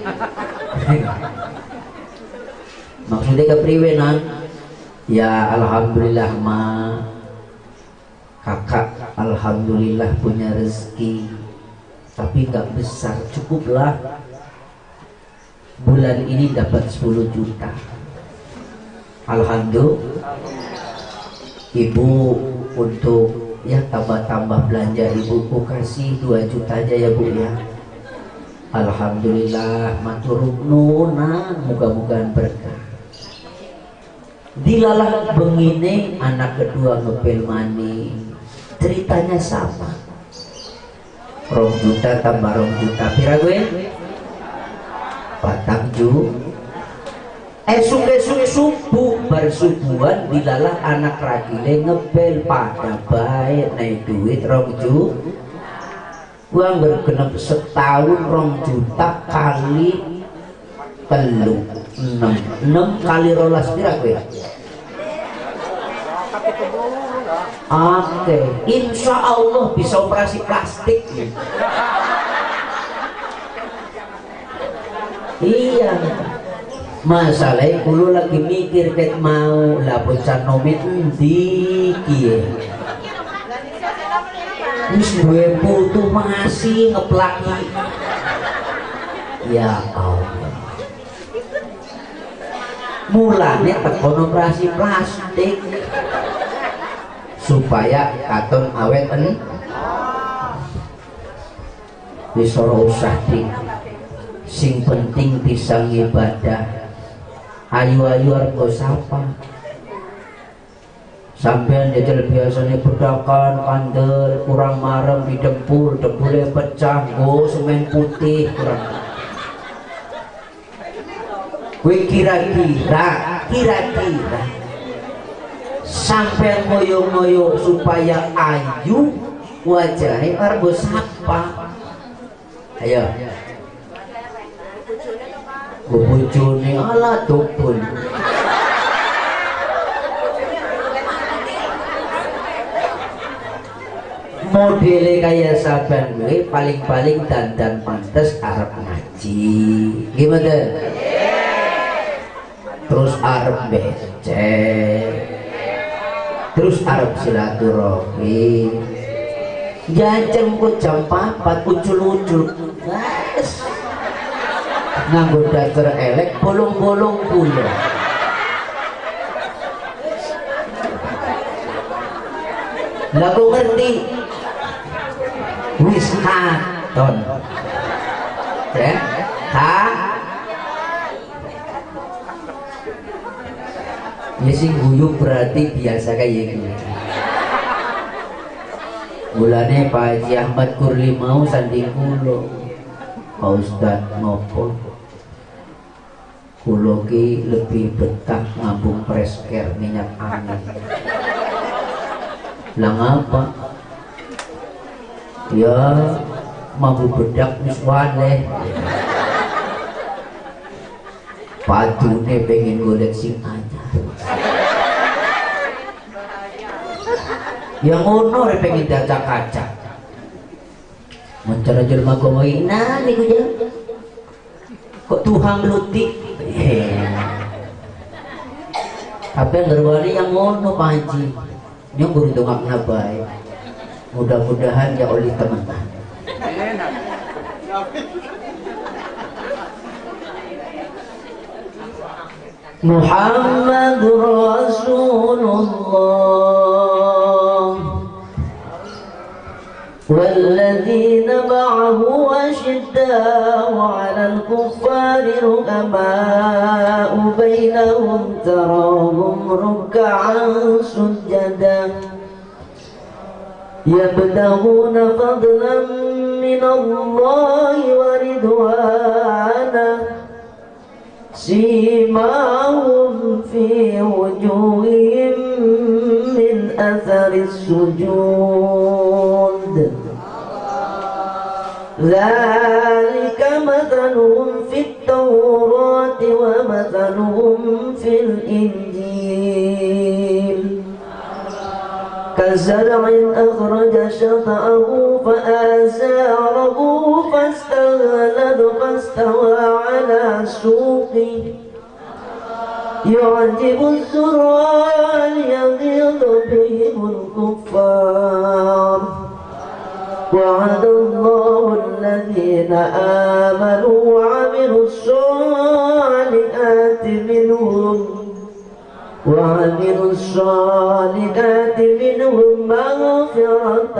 Maksudnya ke priwe nan? Ya alhamdulillah ma, kakak Alhamdulillah punya rezeki, tapi nggak besar, cukuplah. Bulan ini dapat 10 juta. Alhamdulillah. Ibu untuk ya tambah-tambah belanja ibuku kasih 2 juta aja ya bu ya. Alhamdulillah, matur nuwun, muga-mugaan berkah. Dilalah bengine anak kedua ngepel mani, ceritanya sama. 2 juta tambah 2 juta, pira gue? 4 juta. Esuk-esuk subuh bersubuhan dilalah anak ragile ngebel pada baik naik duit 2 juta. Uang bergenep setahun 2 juta kali 3 6 6 kali 12 pira gue? Oke, insya Allah bisa operasi plastik. Iya, masalahnya kulo lagi mikir ket mau lah bocah nomi endi kiye. Wis duwe putu masih ngeplaki. Ya Allah. Mulane tekon operasi plastik supaya katon awet en. Wis ora usah dik. Sing penting bisa ngibadah. Ayu-ayu arep nggo sapa. Sampean jajal biasanya bedakan kandel kurang marem didempul, dempulnya pecah, go semen putih kurang. Kowe kira-kira sampean ngoyo-ngoyo supaya ayu wajahnya arep nggo sapa. Ayo. Bojone ala dobol. Modele kaya sampean gue paling-paling dandan pantes arep ngaji. Gimana? Terus arep becek. Terus arep silaturahmi. Jajan kok jam 4 ucul-ucul. Wes. Nganggo daster elek bolong-bolong pula. Lah kok ngerti? Wis katon. Ya? Ha? Ya sing guyu berarti biasa kaya gitu. Mulane Pak Haji Ahmad Kurli mau sanding kulo. Pak Ustad ngopo? Kulo ki lebih betah ngambung presker minyak angin. Lah ngapa? Ya mambu bedak wis waleh. Padune pengen golek sing anyar. Ya ngono re pengen dacak-acak. Mencara jelma komoy nah niku ya. Kok Tuhan lutik. Apa yang ngerwani yang ngono Pak Haji. Nyong guru dongakna bae. Mudah-mudahan ya oleh teman-teman. Muhammad Rasulullah والذين معه أشداء على الكفار رحماء بينهم تراهم ركعا سجدا يبتغون فضلا من الله ورضوانا سيماهم في وجوههم من أثر السجود ذلك مثلهم في التوراة ومثلهم في الإنجيل كزرع أخرج شطأه فآزاره فاستغلظ فاستوى على سوقه يعجب الزراع ليغيظ بهم الكفار. وعد الله الذين آمنوا وعملوا الصالحات منهم وعملوا الصالحات منهم مغفرة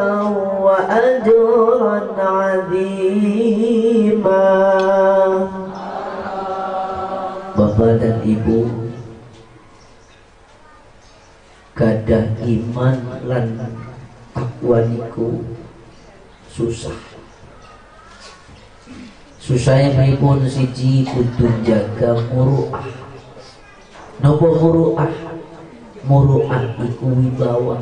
وأجرا عظيما. Bapak dan Ibu gadah iman lan takwa niku susah. Susahnya pripun? Siji kudu jaga muruah. Napa muruah? Muruah iku wibawa.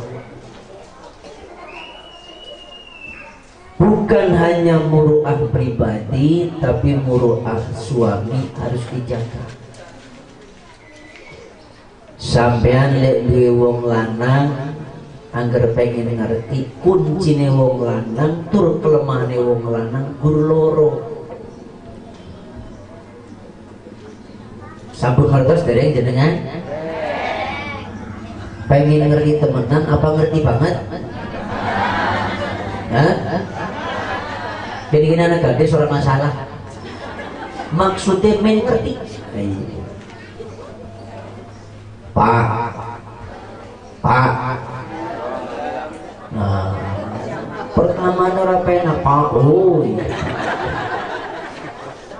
Bukan hanya muruah pribadi, tapi muruah suami harus dijaga. Sampean lek duwe wong lanang, angger pengen ngerti kuncine wong lanang tur kelemahane wong lanang gur loro. Sampun ngertos dereng jenengan? Pengen ngerti temenan apa ngerti banget? Hah? Jadi gini anak gadis ora masalah. Maksudnya men ngerti. Pak, Pak. Nah, pertama ora penak Pak. Oh, iya.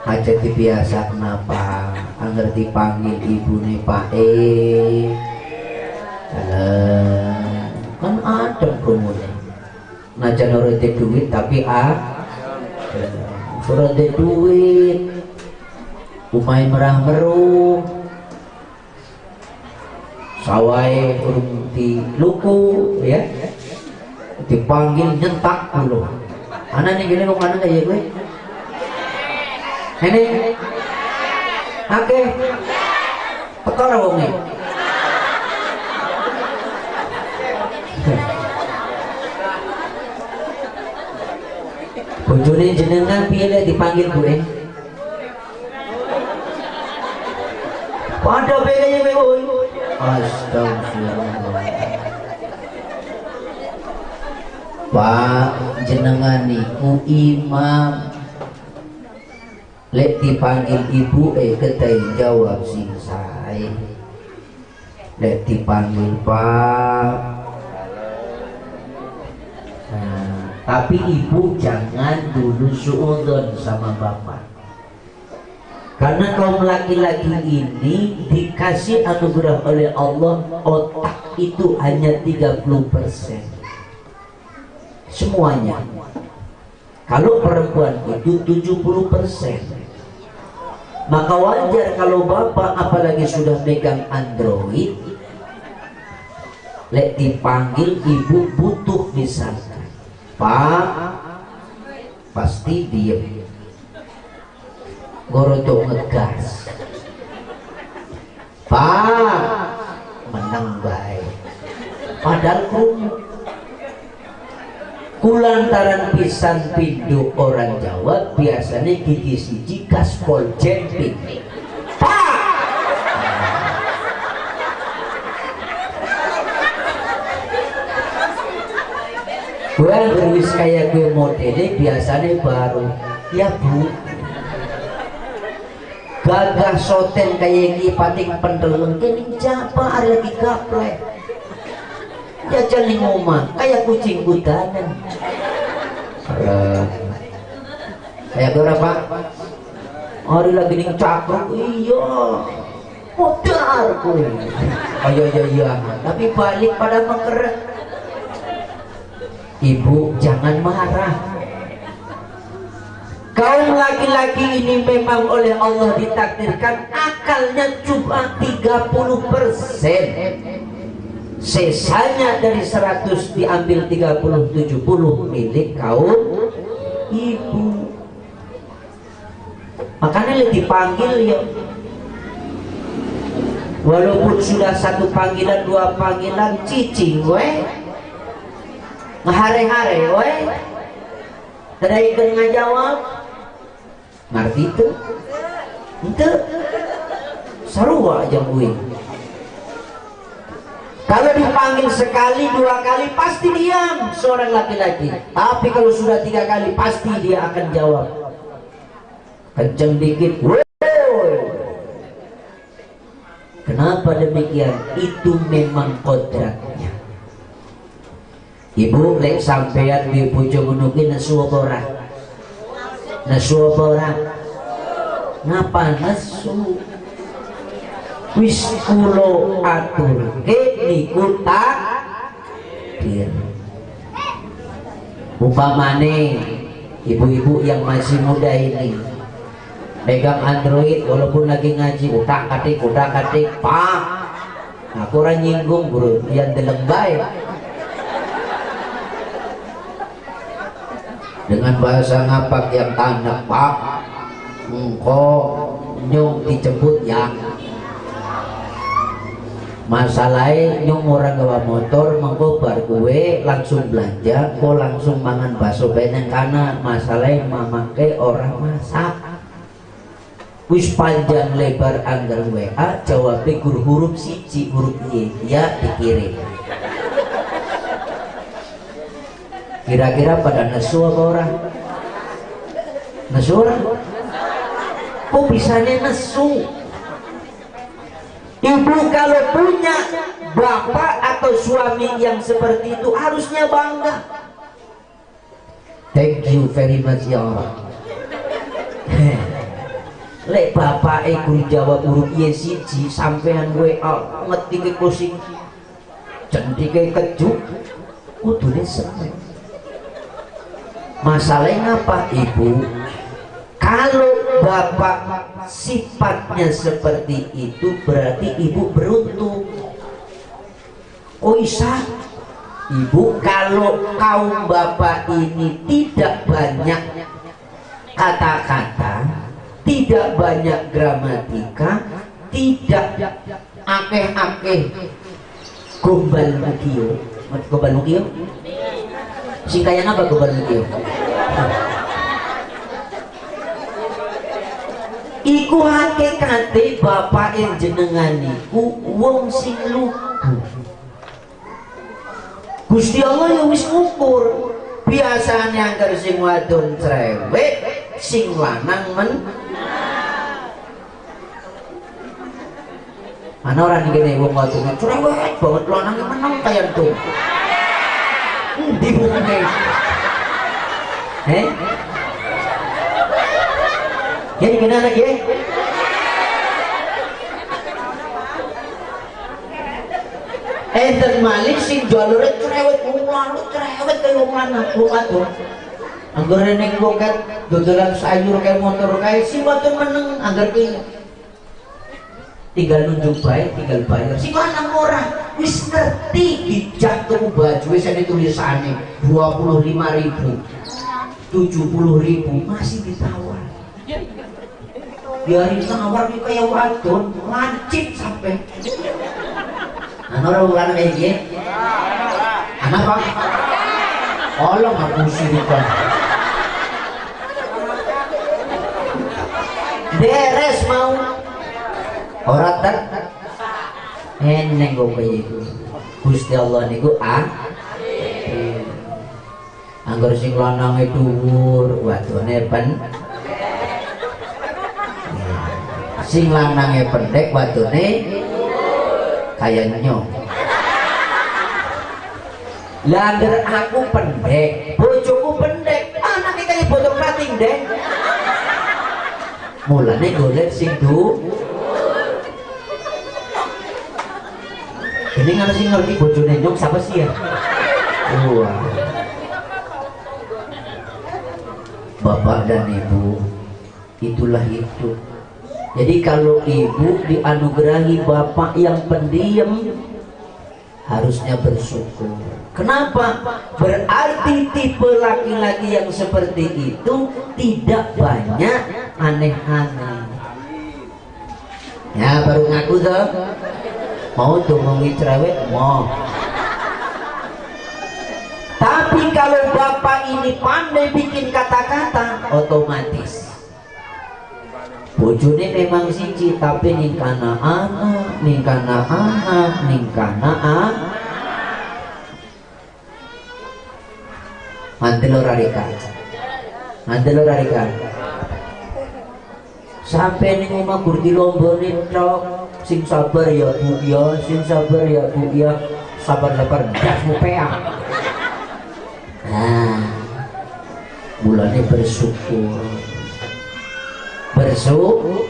Aja dibiasa kenapa? Angger dipanggil ibune Pak E. Kan ada promone. Najan ora duit tapi a ora duit. Umahe merah meruh. Sawahe urung diluku ya. Dipanggil nyentak dulu. Ana ning kene wong lanang kaya kowe. Ini akeh perkara wonge. Bojone jenengan piye lek dipanggil Bu? Padha piye kowe? Astagfirullah. Pak, jenengan niku imam. Lek dipanggil ibu ketai jawab sing sae. Lek dipanggil Pak. Nah, tapi ibu jangan dulu suudzon sama bapak. Karena kaum laki-laki ini dikasih anugerah oleh Allah otak itu hanya 30%. Semuanya. Kalau perempuan itu 70%. Maka wajar kalau bapak apalagi sudah megang Android, lek dipanggil ibu butuh misalkan, Pak, pasti diem. Gorotok ngegas. Pak, menang baik. Padahal kulantaran pisan pindho orang Jawa biasanya gigi siji gaspol jemping. Pak, gue berwis kayak gue modele biasanya baru ya bu gagah soten kayak gini pating pendeleng kening japa ada lagi gaplek jajan ning omah kayak kucing kudanan. Kayak gue apa? Hari lagi ning cakruk, iya modar kowe. Ayo iya iya, tapi balik pada mengkeret. Ibu jangan marah. Kaum laki-laki ini memang oleh Allah ditakdirkan akalnya cuma 30%. Sisanya dari 100 diambil 30, 70 milik kaum ibu. Makanya dipanggil ya. Walaupun sudah satu panggilan, dua panggilan, cicing we. Ngehare-hare we. Tadi ikut ngajawab. Ngerti itu? Ente. Sarua aja gue. Kalau dipanggil sekali, dua kali pasti diam seorang laki-laki. Tapi kalau sudah 3 kali pasti dia akan jawab. Kenceng dikit. Woi. Kenapa demikian? Itu memang kodratnya. Ibu lek sampean di bojo ngono ki nesu apa ora? Nesu apa ora? Ngapa nesu? Wis kula aturke niku takdir. Umpamane ibu-ibu yang masih muda ini pegang Android walaupun lagi ngaji utak-atik pak, aku ora nyinggung guru yang deleng bae. Dengan bahasa ngapak yang tandak pak, engko nyong dijemput ya. Masalahnya nyong orang gawa motor mengko bar gue langsung belanja, kok langsung mangan bakso beneng kana. Masalahnya mamake orang masak. Wis panjang lebar anggar WA jawabnya gur huruf siji huruf Y ya dikirim. Kira-kira pada nesu apa orang? Nesu orang? Kok bisanya nesu? Ibu kalau punya bapak atau suami yang seperti itu harusnya bangga. Thank you very much ya Allah. Lek bapak guru jawab huruf Y siji sampean WA ngetike kusing cendike kejuk kudune seneng. Masalahnya apa ibu? Kalau bapak sifatnya seperti itu berarti ibu beruntung. Oh isa, ibu kalau kaum bapak ini tidak banyak kata-kata, tidak banyak gramatika, tidak akeh-akeh gombal mukio. Gombal mukio? Sing kaya apa gombal mukio? Iku hakikate bapak jenengan niku wong sing lugu. Gusti Allah ya wis ngukur. Biasane angger sing wadon cerewet, sing lanang men. Ana ora ngene wong wadon cerewet banget lanange meneng kaya entung. Endi wonge? Heh? Ya gimana lagi ya? Enten malih sing jalure cerewet wong lanang cerewet kaya wong lanang wong wadon. Angger ning wong kan dodolan sayur kaya motor kae sing wadon meneng angger ki tinggal nunjuk bae tinggal bayar. Sing lanang ora wis ngerti dijak tuku baju wis ana tulisane 25.000 70.000 masih ditawar. Biarin tawar iki kaya wadon lancip sampe. Ana ora wong lanang kaya iki? Ana apa? Tolong aku sirikan. Beres mau. Ora tak eneng kok kaya iku. Gusti Allah niku adil. Angger sing lanange dhuwur, wadone pen. Sing lanange pendek wadone kaya nyong. Lah angger aku pendek, bojoku pendek, anake kaya botol rating deh. Mulane golek sing dhuwur. Ini nggak sih ngerti bojone nyong siapa sih ya? Wah. Bapak dan ibu, itulah hidup. Jadi kalau ibu dianugerahi bapak yang pendiam, harusnya bersyukur. Kenapa? Berarti tipe laki-laki yang seperti itu tidak banyak aneh-aneh. Ya baru ngaku tuh. Mau ngomongi cerewet, mau. Tapi kalau bapak ini pandai bikin kata-kata, otomatis bojone memang siji tapi ning kana ana, ning kana anak, ning kana anak. Mantel ora rika. Mantel ora rika. Sampai ning omah gur dilombone tok, sing sabar ya Bu ya, sing sabar ya Bu ya, sabar-sabar ndasmu peak. Nah, mulane bersyukur. Bersyukur.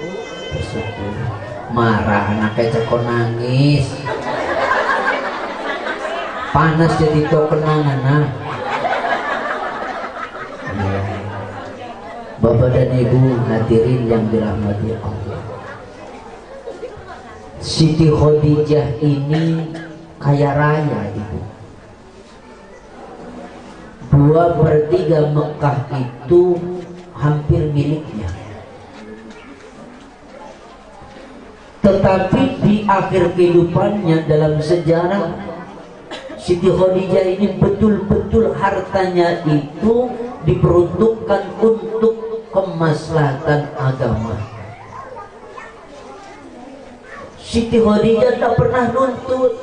Marah anaknya cekon nangis. Panas jadi tok kenangan nah. Bapak dan Ibu hadirin yang dirahmati Allah, Siti Khadijah ini kaya raya ibu. 2/3 Mekah itu hampir miliknya. Tetapi di akhir kehidupannya dalam sejarah, Siti Khadijah ini betul-betul hartanya itu diperuntukkan untuk kemaslahatan agama. Siti Khadijah tak pernah nuntut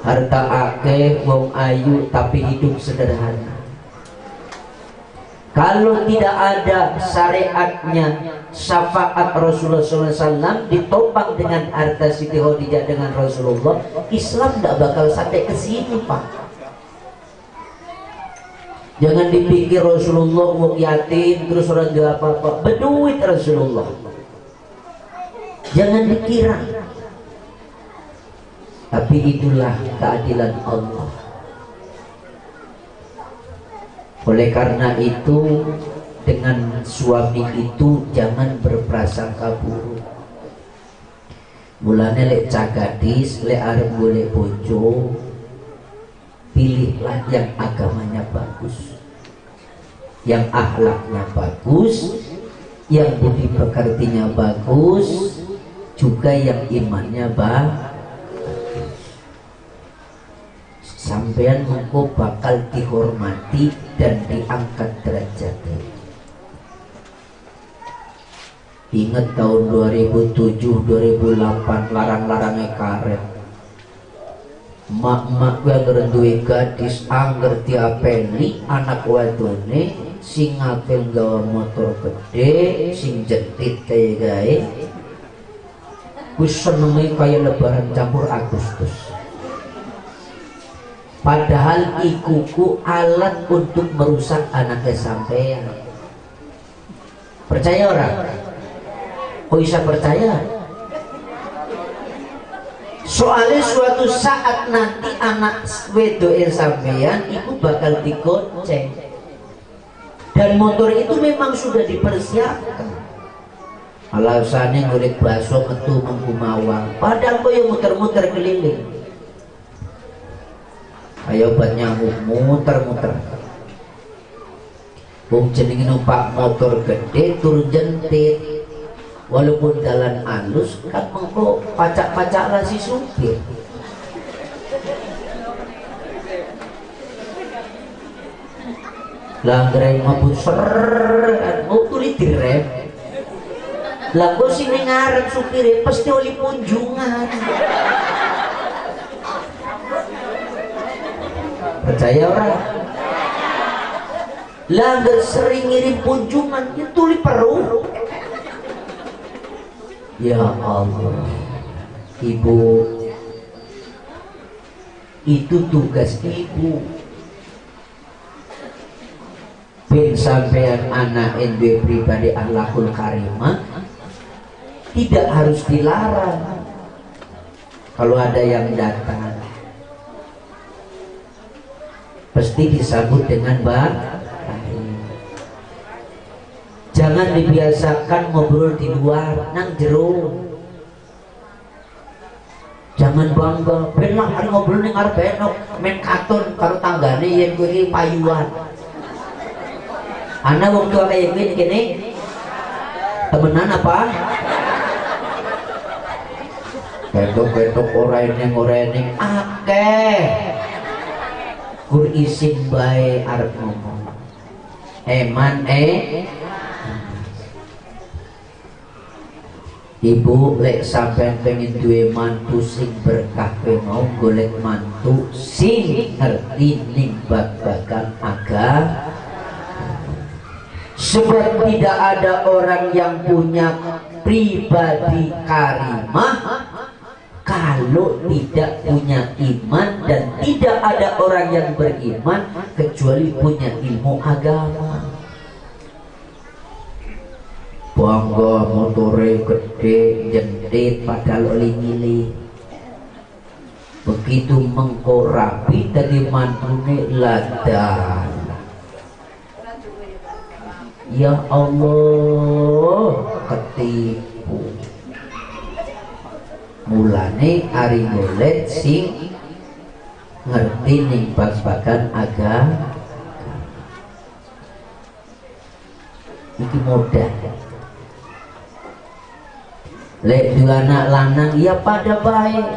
harta akeh, wong ayu, tapi hidup sederhana. Kalau tidak ada syariatnya syafaat Rasulullah SAW ditopang dengan harta Siti Khadijah dengan Rasulullah, Islam tidak bakal sampai ke sini, Pak. Jangan dipikir Rasulullah wong yatim terus orang gak apa-apa. Berduit Rasulullah. Jangan dikira. Tapi itulah keadilan Allah. Oleh karena itu, dengan suami itu jangan berprasangka buruk. Mulane lek cah gadis, lek arep golek bojo, pilihlah yang agamanya bagus, yang akhlaknya bagus, yang budi pekertinya bagus, juga yang imannya bagus. Sampean mengko bakal dihormati dan diangkat derajatnya. Ingat tahun 2007 2008 larang-larangnya karet. Mak-mak gue ngerenduwe gadis angger diapeli anak wadone sing ngapel gawa motor gede sing jentit kaya gae wis senenge kaya lebaran campur Agustus. Padahal ikuku alat untuk merusak anaknya sampean. Percaya orang? Kok bisa percaya? Soalnya suatu saat nanti anak wedoke sampean itu bakal digonceng. Dan motor itu memang sudah dipersiapkan. Alasannya golek bakso metu mengkumawang. Padahal koyo muter-muter keliling. Ayo obat nyamuk muter-muter. Wong jenenge numpak motor gede turun jentit. Walaupun jalan halus kan mengko pacak-pacak lah si supir. Lah ngrem mabut ser, mau tuli direm. Lah kok sing ning ngarep supire pasti oli punjungan. Percaya ora? Lah ngger sering ngirim punjungan itu tuli peruh. Ya Allah, ibu, itu tugas ibu. Ben sampean anak NB pribadi akhlakul karimah tidak harus dilarang. Kalau ada yang datang pasti disambut dengan baik. Jangan dibiasakan ngobrol di luar, nang jero. Jangan bangga, ben lah arep ngobrol ning arep enok, men katon karo tanggane yen kowe iki payuan. Ana wong tua kaya kowe kene temenan apa? Ketok-ketok ora eneng akeh. Gur isin bae arep ngomong. Eman Ibu lek sampean pengen duwe mantu sing berkah kowe mau golek mantu sing ngerti ning babagan agama. Sebab tidak ada orang yang punya pribadi karimah kalau tidak punya iman, dan tidak ada orang yang beriman kecuali punya ilmu agama. Bangga motore gede jentit padahal oli nyili. Begitu mengko rapi dadi mantune ladang. Ya Allah, ketipu. Mulane ari golek sing ngerti ning babagan agama. Iki modal. Lek dua anak lanang ya pada baik.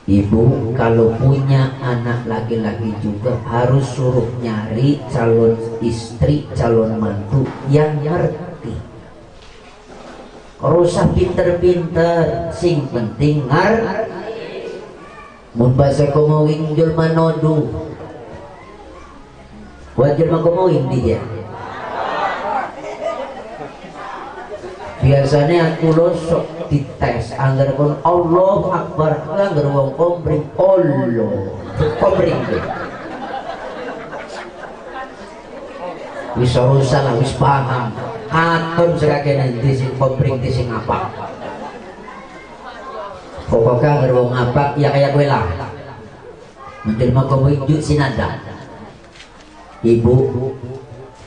Ibu kalau punya anak laki-laki juga harus suruh nyari calon istri, calon mantu yang ngerti. Usah pinter-pinter, sing penting ngerti. Mun bahasa komowing jelma nodu. Buat jelma komowing dia. Biasanya aku losok dites anggar kon Allahu Akbar, anggar wong komring Allah komring wis ora lah, wis paham katon sekake nanti sing komring sing apa pokoknya anggar wong ngapak ya kaya kowe lah menjelma komring juk sinada. Ibu,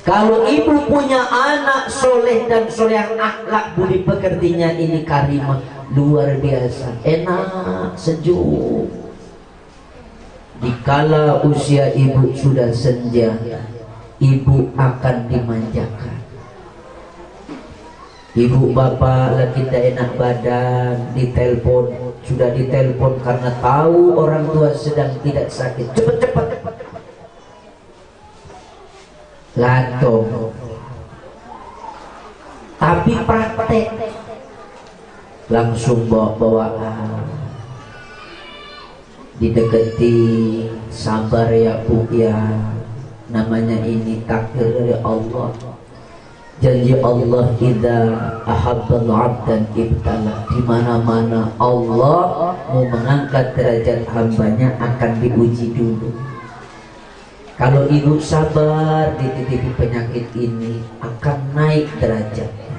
kalau ibu punya anak soleh dan soleh yang akhlak budi pekertinya ini karimah luar biasa, enak, sejuk. Dikala usia ibu sudah senja, ibu akan dimanjakan. Ibu bapak lagi tidak enak badan, ditelepon, sudah ditelepon karena tahu orang tua sedang tidak sakit, cepat-cepat. Lato, tapi praktek langsung bawa-bawaan, dideketi, sabar ya bu ya, namanya ini takdir dari Allah. Janji Allah idza ahabbal 'abdan ibtala, di mana-mana Allah mau mengangkat derajat hambanya akan diuji dulu. Kalau ibu sabar dititipi penyakit ini akan naik derajatnya.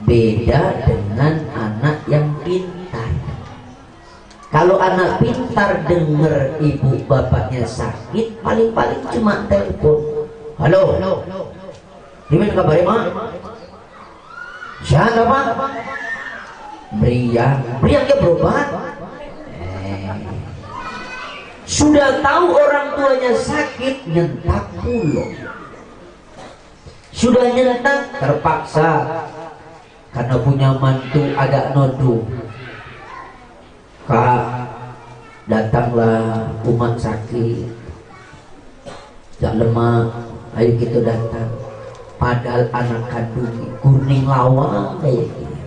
Beda dengan anak yang pintar. Kalau anak pintar denger ibu bapaknya sakit, paling-paling cuma telepon. Halo, gimana kabarnya mak? Sehat apa? Meriang, meriang ya berobat. Sudah tahu orang tuanya sakit, nyentak pulau. Sudah nyentak, terpaksa karena punya mantu agak nodu. Kak, datanglah umat sakit, gak lemah, ayo kita datang. Padahal anak kandung kuning lawang kayak gini.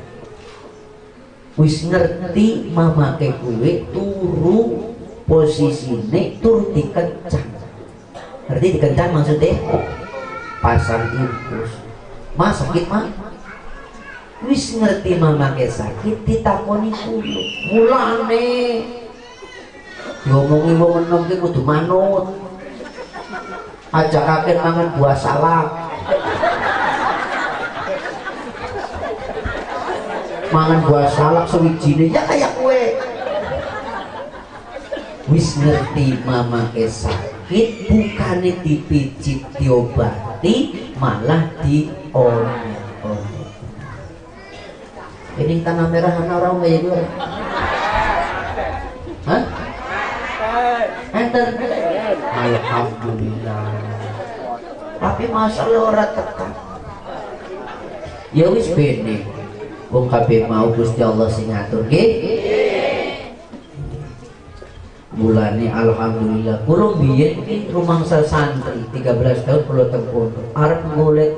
Wis ngerti mama ke kue turu posisine tur dikencang. Ngerti dikencang maksudnya? Pasang infus. Mas sakit mah? Wis ngerti mama ke sakit ditakoni kulo. Mulane diomongi wong enom ki kudu manut. Aja kaget mangan buah salak. Mangan buah salak sewijine ya kayak kowe. Wis ngerti mama ke sakit bukannya dipijit diobati malah diomel-omel. Ini tanah merah ana orang kaya gue. Hah? Enten. Alhamdulillah. Tapi masalah ora tekan. Ya wis bene. Wong kabeh mau Gusti Allah sing ngatur nggih. Mulane alhamdulillah kula biyen ki rumangsa santri 13 tahun kula teng pondok arep golek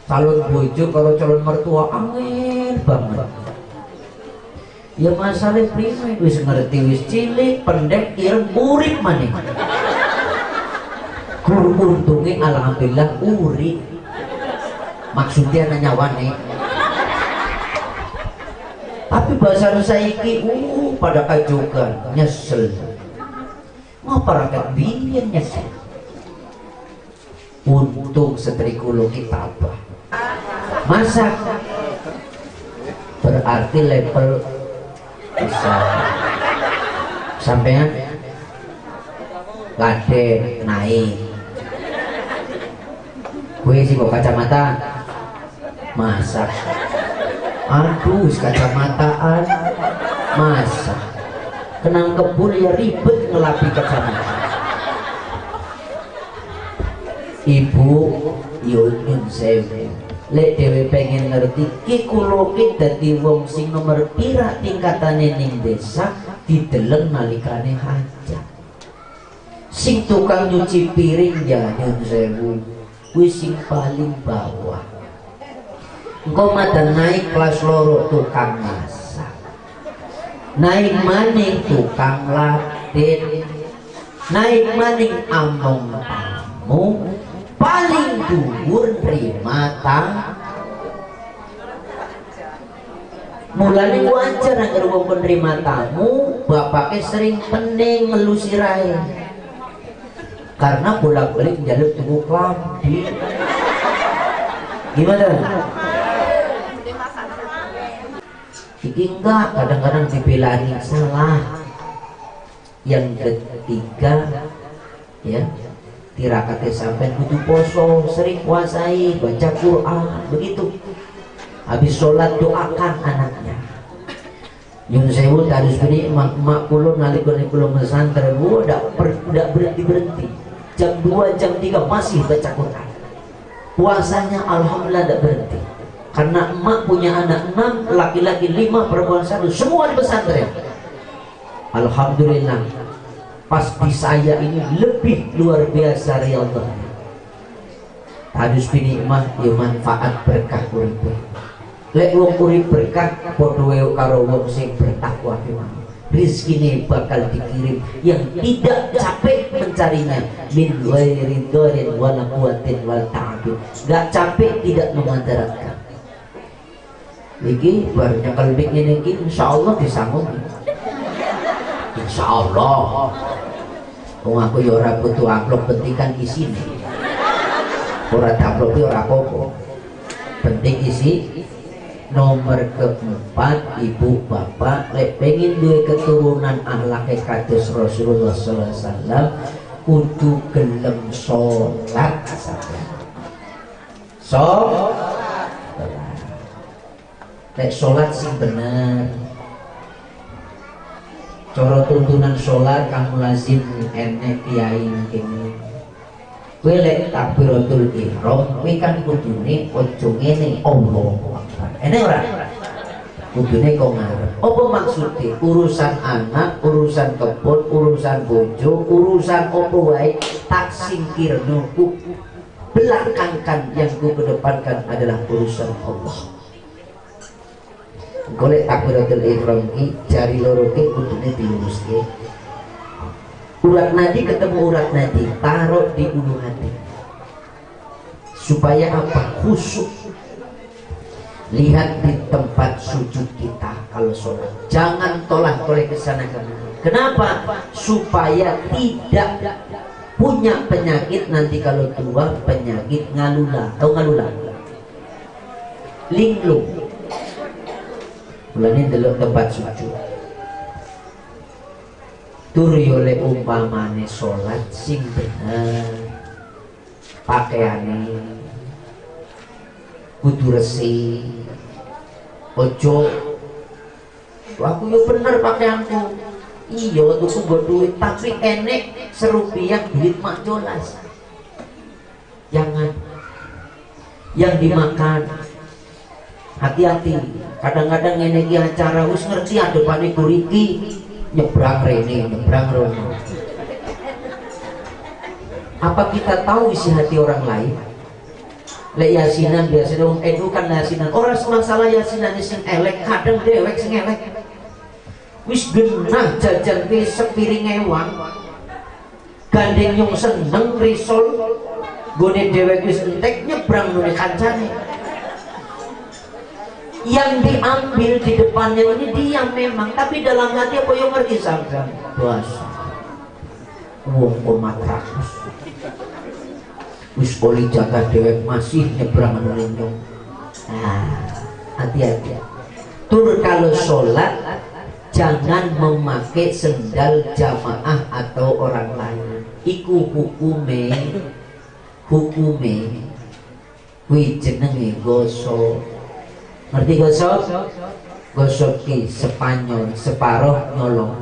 Calon bojo karo calon mertua angel banget. Ya masalah priwe wis ngerti wis cilik, pendek, ireng, urip maning. Gur untunge alhamdulillah urip. Maksudnya ana nyawane. Tapi bahasa saiki pada kajogan nyesel. Ngapa rakyat biyen nyesel? Untung setrikulo kita abah. Masak berarti level bisa sampean lade naik. Gue sih kok kacamata masak. Aduh, kacamataan masak. Kenang kebul ya ribet ngelapi kacamata. Ibu yun sewu. Lek dhewe pengen ngerti ki kula ki dadi wong sing nomor pira tingkatane ning desa dideleng nalikane hajat. Sing tukang nyuci piring ya nyun sewu kuwi sing paling bawah. Engko madan naik kelas loro tukang masak. Naik maning tukang laden. Naik maning among tamu. Paling dhuwur nerima tamu. Mulane wajar angger wong penerima tamu, bapake sering pening ngelu sirahe. Karena bolak-balik njaluk tuku klambi. Gimana? Iki enggak, kadang-kadang dibelani salah. Yang ketiga ya, tirakate sampai kudu poso, sering puasai, baca Quran, begitu. Habis sholat doakan anaknya. Nyun sewu harus beri emak-emak kula nalika kula mesantren, ndak berhenti-berhenti. Jam 2, jam 3 masih baca Quran. Puasanya alhamdulillah ndak berhenti. Karena emak punya anak 6, laki-laki 5, perempuan 1, semua di pesantren. Alhamdulillah. Pas di saya ini lebih luar biasa riyadhahnya. Hadis binikmah ya manfaat berkah uripe. Lek wong urip berkah padha wae karo wong sing bertakwa ki mau. Rezekine bakal dikirim yang tidak capek mencarinya, min ghairi dharin wala quwwatin wala ta'abin. Enggak capek, tidak memudaratkan. Iki bar nyekel mik ngene iki insyaallah disanggupi. Insyaallah. Wong aku ya ora butuh amplop, penting kan isine. Ora amplop ora apa-apa. Penting isi. Nomor keempat, ibu bapak lek pengen duwe keturunan akhlake kados Rasulullah sallallahu alaihi wasallam kudu gelem salat sampeyan. Salat. Lek salat sing bener. Cara tuntunan sholat kamu lazim enek kiai nang kene. Kowe lek takbiratul ihram kowe kan kudune aja ngene Allahu Akbar. Enek ora? Kudune kok ngarep. Apa maksude? Urusan anak, urusan kebun, urusan bojo, urusan opo wae tak singkirno, ku belakangkan, yang ku kedepankan adalah urusan Allah. Golek takbiratul ihram ki jari loro ki kudune diluruske. Urat nadi ketemu urat nadi, taruh di ulu hati. Supaya apa? Khusyuk. Lihat di tempat sujud kita kalau sholat. Jangan tolah-toleh ke sana kemari. Kenapa? Supaya tidak punya penyakit nanti kalau tua, penyakit ngalula. Tahu ngalula? Linglung. Mulane ndelok tempat sujud. Tur yo lek umpamane salat sing bener. Pakaiane kudu resik. Ojo aku yo bener pakaianku. Iya tuku nggo duit, tapi enek serupiah duit mak jolas. Jangan. Yang dimakan hati-hati. Kadang-kadang ngene iki acara wis ngerti adepane guriki nyebrang rene, nyebrang rono. Apa kita tahu isi hati orang lain? Lek yasinan biasanya wong NU kan yasinan. Ora masalah yasinan sing elek, kadang dewek sing elek. Wis genah jajan wis sepiring ewang. Gandeng nyong seneng risol gone dewek wis entek nyebrang nune kancane. Yang diambil di depannya ini dia memang, tapi dalam hati apa yang ngerti sampean? Bos. Wong komatrakus. Wis oli jaga dewek masih nyebrang nune nyong. Nah, hati-hati. Tur kalau sholat jangan memakai sendal jamaah atau orang lain. Iku hukume, hukume kuwi jenenge gosok. Ngerti gosok? Gosok ki Spanyol, separuh nyolong.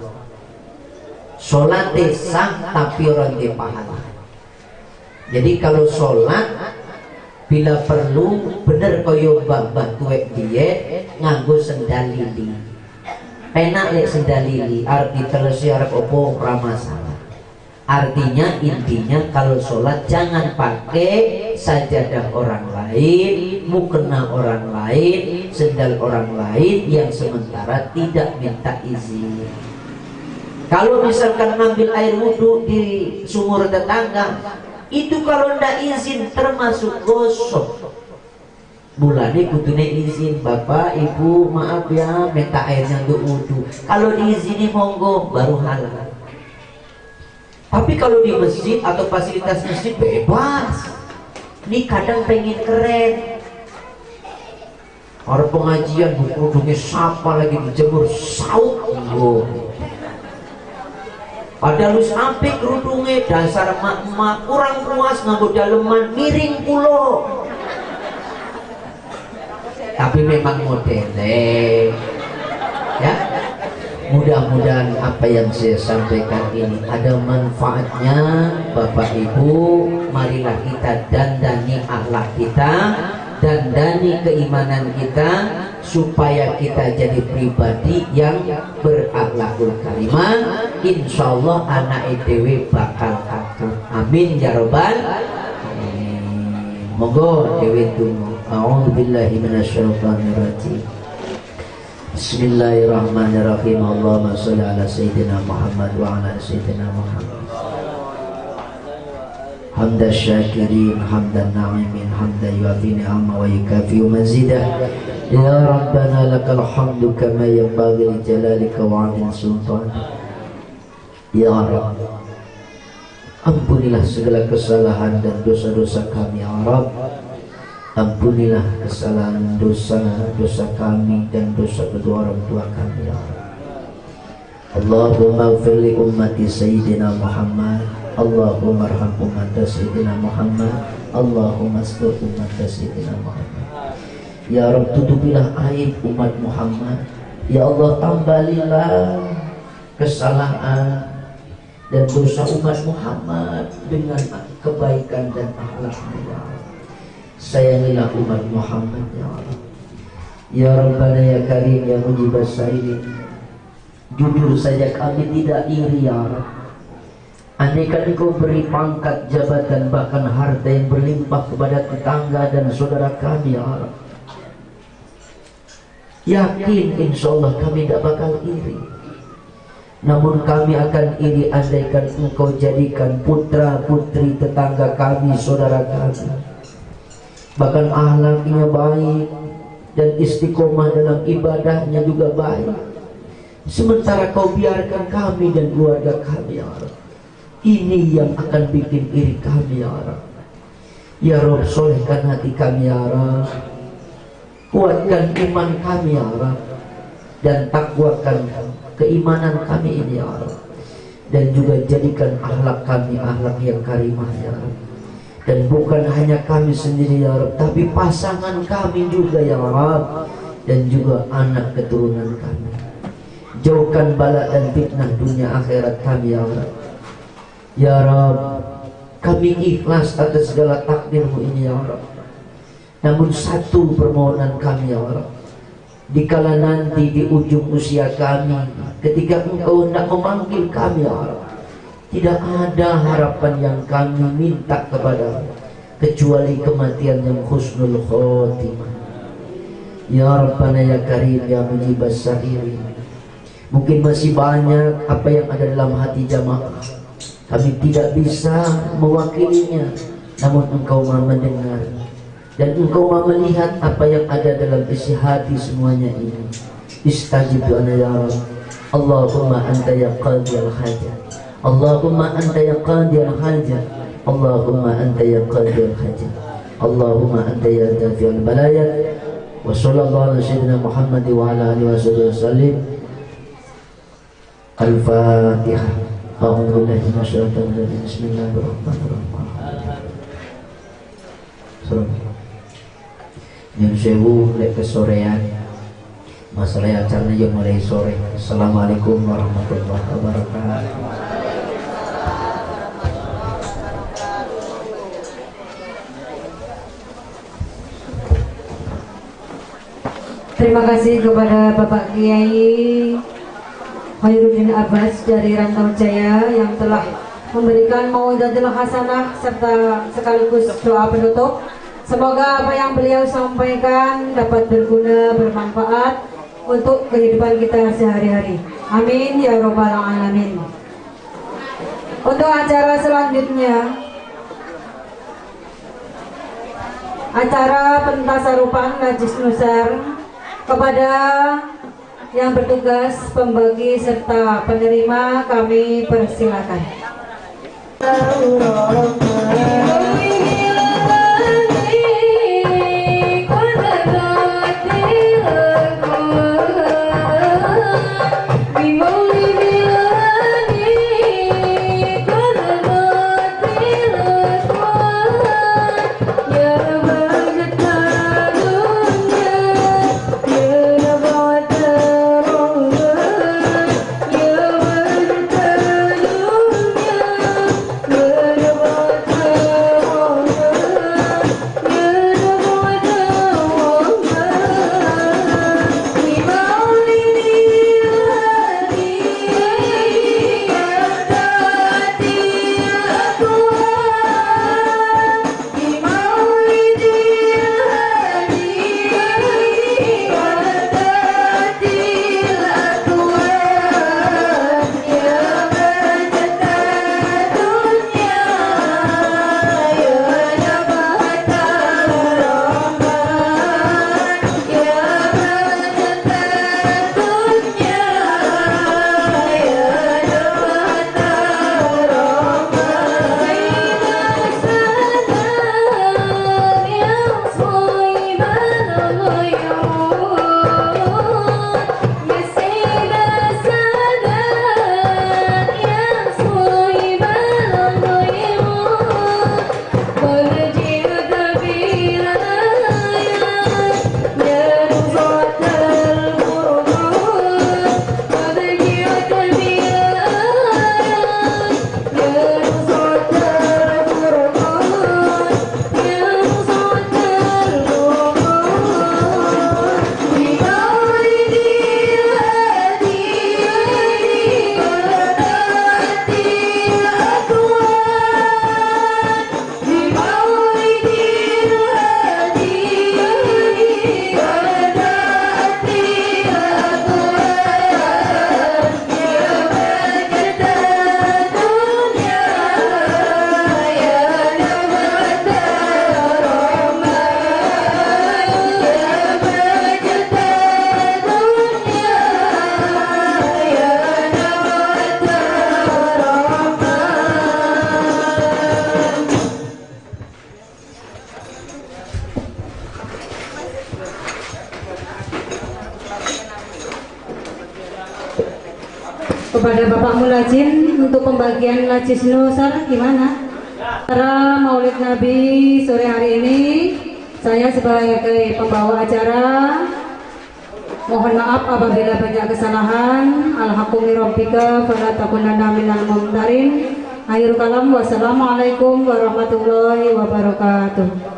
Salate sah tapi ora ndek pahala. Jadi kalau sholat bila perlu bener koyo mbah-mbah tuwek biyen nganggo sendal lili. Penak lek sendal lili, arep ditelesi arep opo ora masalah. Artinya intinya kalau sholat jangan pakai sajadah orang lain, mukena orang lain, sendal orang lain yang sementara tidak minta izin. Kalau misalkan ngambil air wudhu di sumur tetangga, itu kalau ndak izin termasuk gosok. Mulane kudune izin, bapak ibu maaf ya minta airnya untuk wudhu. Kalau diizini monggo baru halal. Tapi kalau di masjid atau fasilitas masjid bebas. Ini kadang pengen keren. Orang pengajian kerudungnya sapa lagi dijemur saut. Oh. Padahal wis apik kerudunge dasar mak-mak kurang puas nganggo daleman miring pulo. Tapi memang modelnya ya. Mudah-mudahan apa yang saya sampaikan ini ada manfaatnya. Bapak Ibu, marilah kita dandani akhlak kita, dandani keimanan kita, supaya kita jadi pribadi yang berakhlakul karimah. Insya Allah anak dhewe bakal katut. Amin ya robbal alamin. Monggo dhewe tunggu. A'udzubillahi minasyaitonirrajim. Bismillahirrahmanirrahim. Allahumma sholli ala sayyidina Muhammad wa ala sayyidina Muhammad. Hamda syakirin, hamdan na'imin, hamdan yuafi ni'ama wa yukafi mazidah. Ya Rabbana lakal hamdu kama yanbaghi li jalalika wa 'azimi sultanik. Ya Rabb, ampunilah segala kesalahan dan dosa-dosa kami ya Rabb. Ampunilah kesalahan dosa-dosa kami dan dosa kedua orang tua kami ya Rabb. Allahumma ighfir li ummati sayyidina Muhammad. Allahumma arham ummata sayyidina Muhammad. Allahumma astur ummata sayyidina Muhammad. Ya Rabb, tutupilah aib umat Muhammad. Ya Allah, tambalilah kesalahan dan dosa umat Muhammad dengan kebaikan dan akhlaknya ya Allah. Sayangilah umat Muhammad ya Allah. Ya Rabbana ya Karim ya Mujibas Sailin. Jujur saja kami tidak iri ya Rabb. Andaikan Engkau beri pangkat, jabatan, bahkan harta yang berlimpah kepada tetangga dan saudara kami ya Rabb, yakin insya Allah kami tidak bakal iri. Namun kami akan iri andaikan Engkau jadikan putra putri tetangga kami, saudara kami, bahkan akhlaknya baik dan istiqomah dalam ibadahnya juga baik. Sementara Kau biarkan kami dan keluarga kami ya Rabb. Ini yang akan bikin iri kami ya Rabb. Ya Rabb, solehkan hati kami ya Rabb. Kuatkan iman kami ya Rabb. Dan takwakan keimanan kami ini ya Rabb. Dan juga jadikan akhlak kami akhlak yang karimah ya Rabb. Dan bukan hanya kami sendiri ya Rabb, tapi pasangan kami juga ya Rabb, dan juga anak keturunan kami. Jauhkan bala dan fitnah dunia akhirat kami ya Rabb. Ya Rabb, kami ikhlas atas segala takdirmu ini ya Rabb. Namun satu permohonan kami ya Rabb, dikala nanti di ujung usia kami, ketika Engkau hendak memanggil kami ya Rabb, tidak ada harapan yang kami minta kepadamu kecuali kematian yang husnul khotimah. Ya Rabbana ya Karim ya Mujibas Sa'irin. Mungkin masih banyak apa yang ada dalam hati jamaah, kami tidak bisa mewakilinya, namun Engkau Maha mendengar dan Engkau Maha melihat apa yang ada dalam isi hati semuanya ini. Istajib doana ya Rabb. Allahumma anta ya qadiyal hajat. Allahumma anta ya qadiyal hajat. Allahumma anta ya qadiyal hajat. Allahumma anta ya dafi'al balayat. Wa sallallahu ala sayyidina Muhammad wa ala alihi wasallam. Al-Fatihah. A'udzu billahi minasyaitonir rajim. Bismillahirrahmanirrahim. Assalamualaikum. Nyun sewu lek kesorean. Masalah acaranya jam mulai sore. Assalamualaikum warahmatullahi wabarakatuh. Terima kasih kepada Bapak Kiai Khairuddin Abbas dari Rantau Jaya yang telah memberikan mauidzatul hasanah serta sekaligus doa penutup. Semoga apa yang beliau sampaikan dapat berguna, bermanfaat untuk kehidupan kita sehari-hari. Amin ya robbal alamin. Untuk acara selanjutnya, acara pentasarupan Najis Nusar, kepada yang bertugas pembagi serta penerima kami persilakan. Kepada Bapak Mulajin untuk pembagian Najis Nusar gimana? Acara Maulid Nabi sore hari ini, saya sebagai pembawa acara mohon maaf apabila banyak kesalahan. Alhaqqu min rabbika fala takunanna minal mumtarin. Akhirul kalam, wassalamualaikum warahmatullahi wabarakatuh.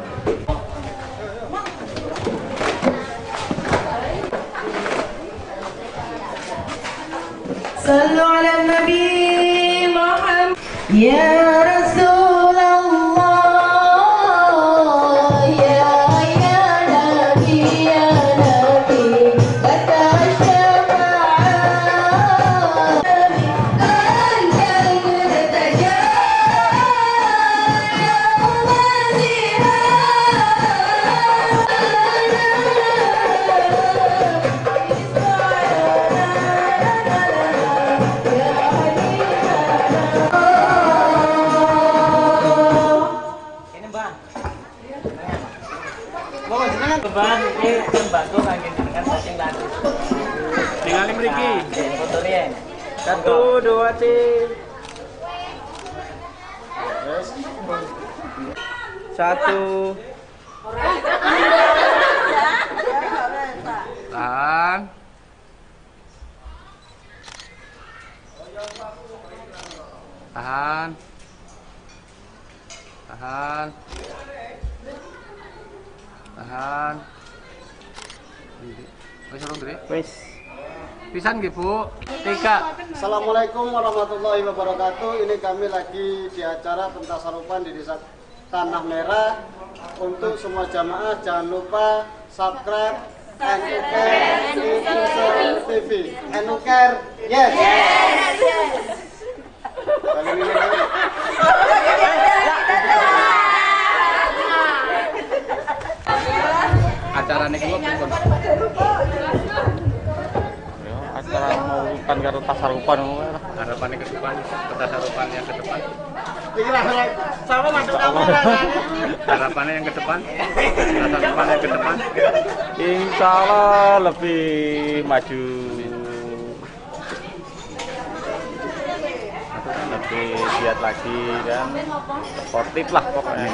Sallu ala Nabi Muhammad. Ya Rasulullah. Kembangan iki sembako kangge jenengan saking lanjut. Ningali mriki. Foto riyen. 1 2 3. 1. Tahan. Tahan. Tahan. Tahan. Wis urung, Dri? Wis. Pisan nggih, Bu. 3. Assalamualaikum warahmatullahi wabarakatuh. Ini kami lagi di acara pentasarupan di Desa Tanah Merah. Untuk semua jamaah jangan lupa subscribe NUCare TV. NUCare, yes. Yes. Acara niki kok pripun? Ya, acara maulidan karo tasarupan. Harapannya ke depan, pentasarupan yang ke depan. Sama masuk kamera kan. Harapannya yang ke depan, pentasarupan yang ke depan. Insya Allah lebih maju, lebih giat lagi dan sportif lah pokoknya.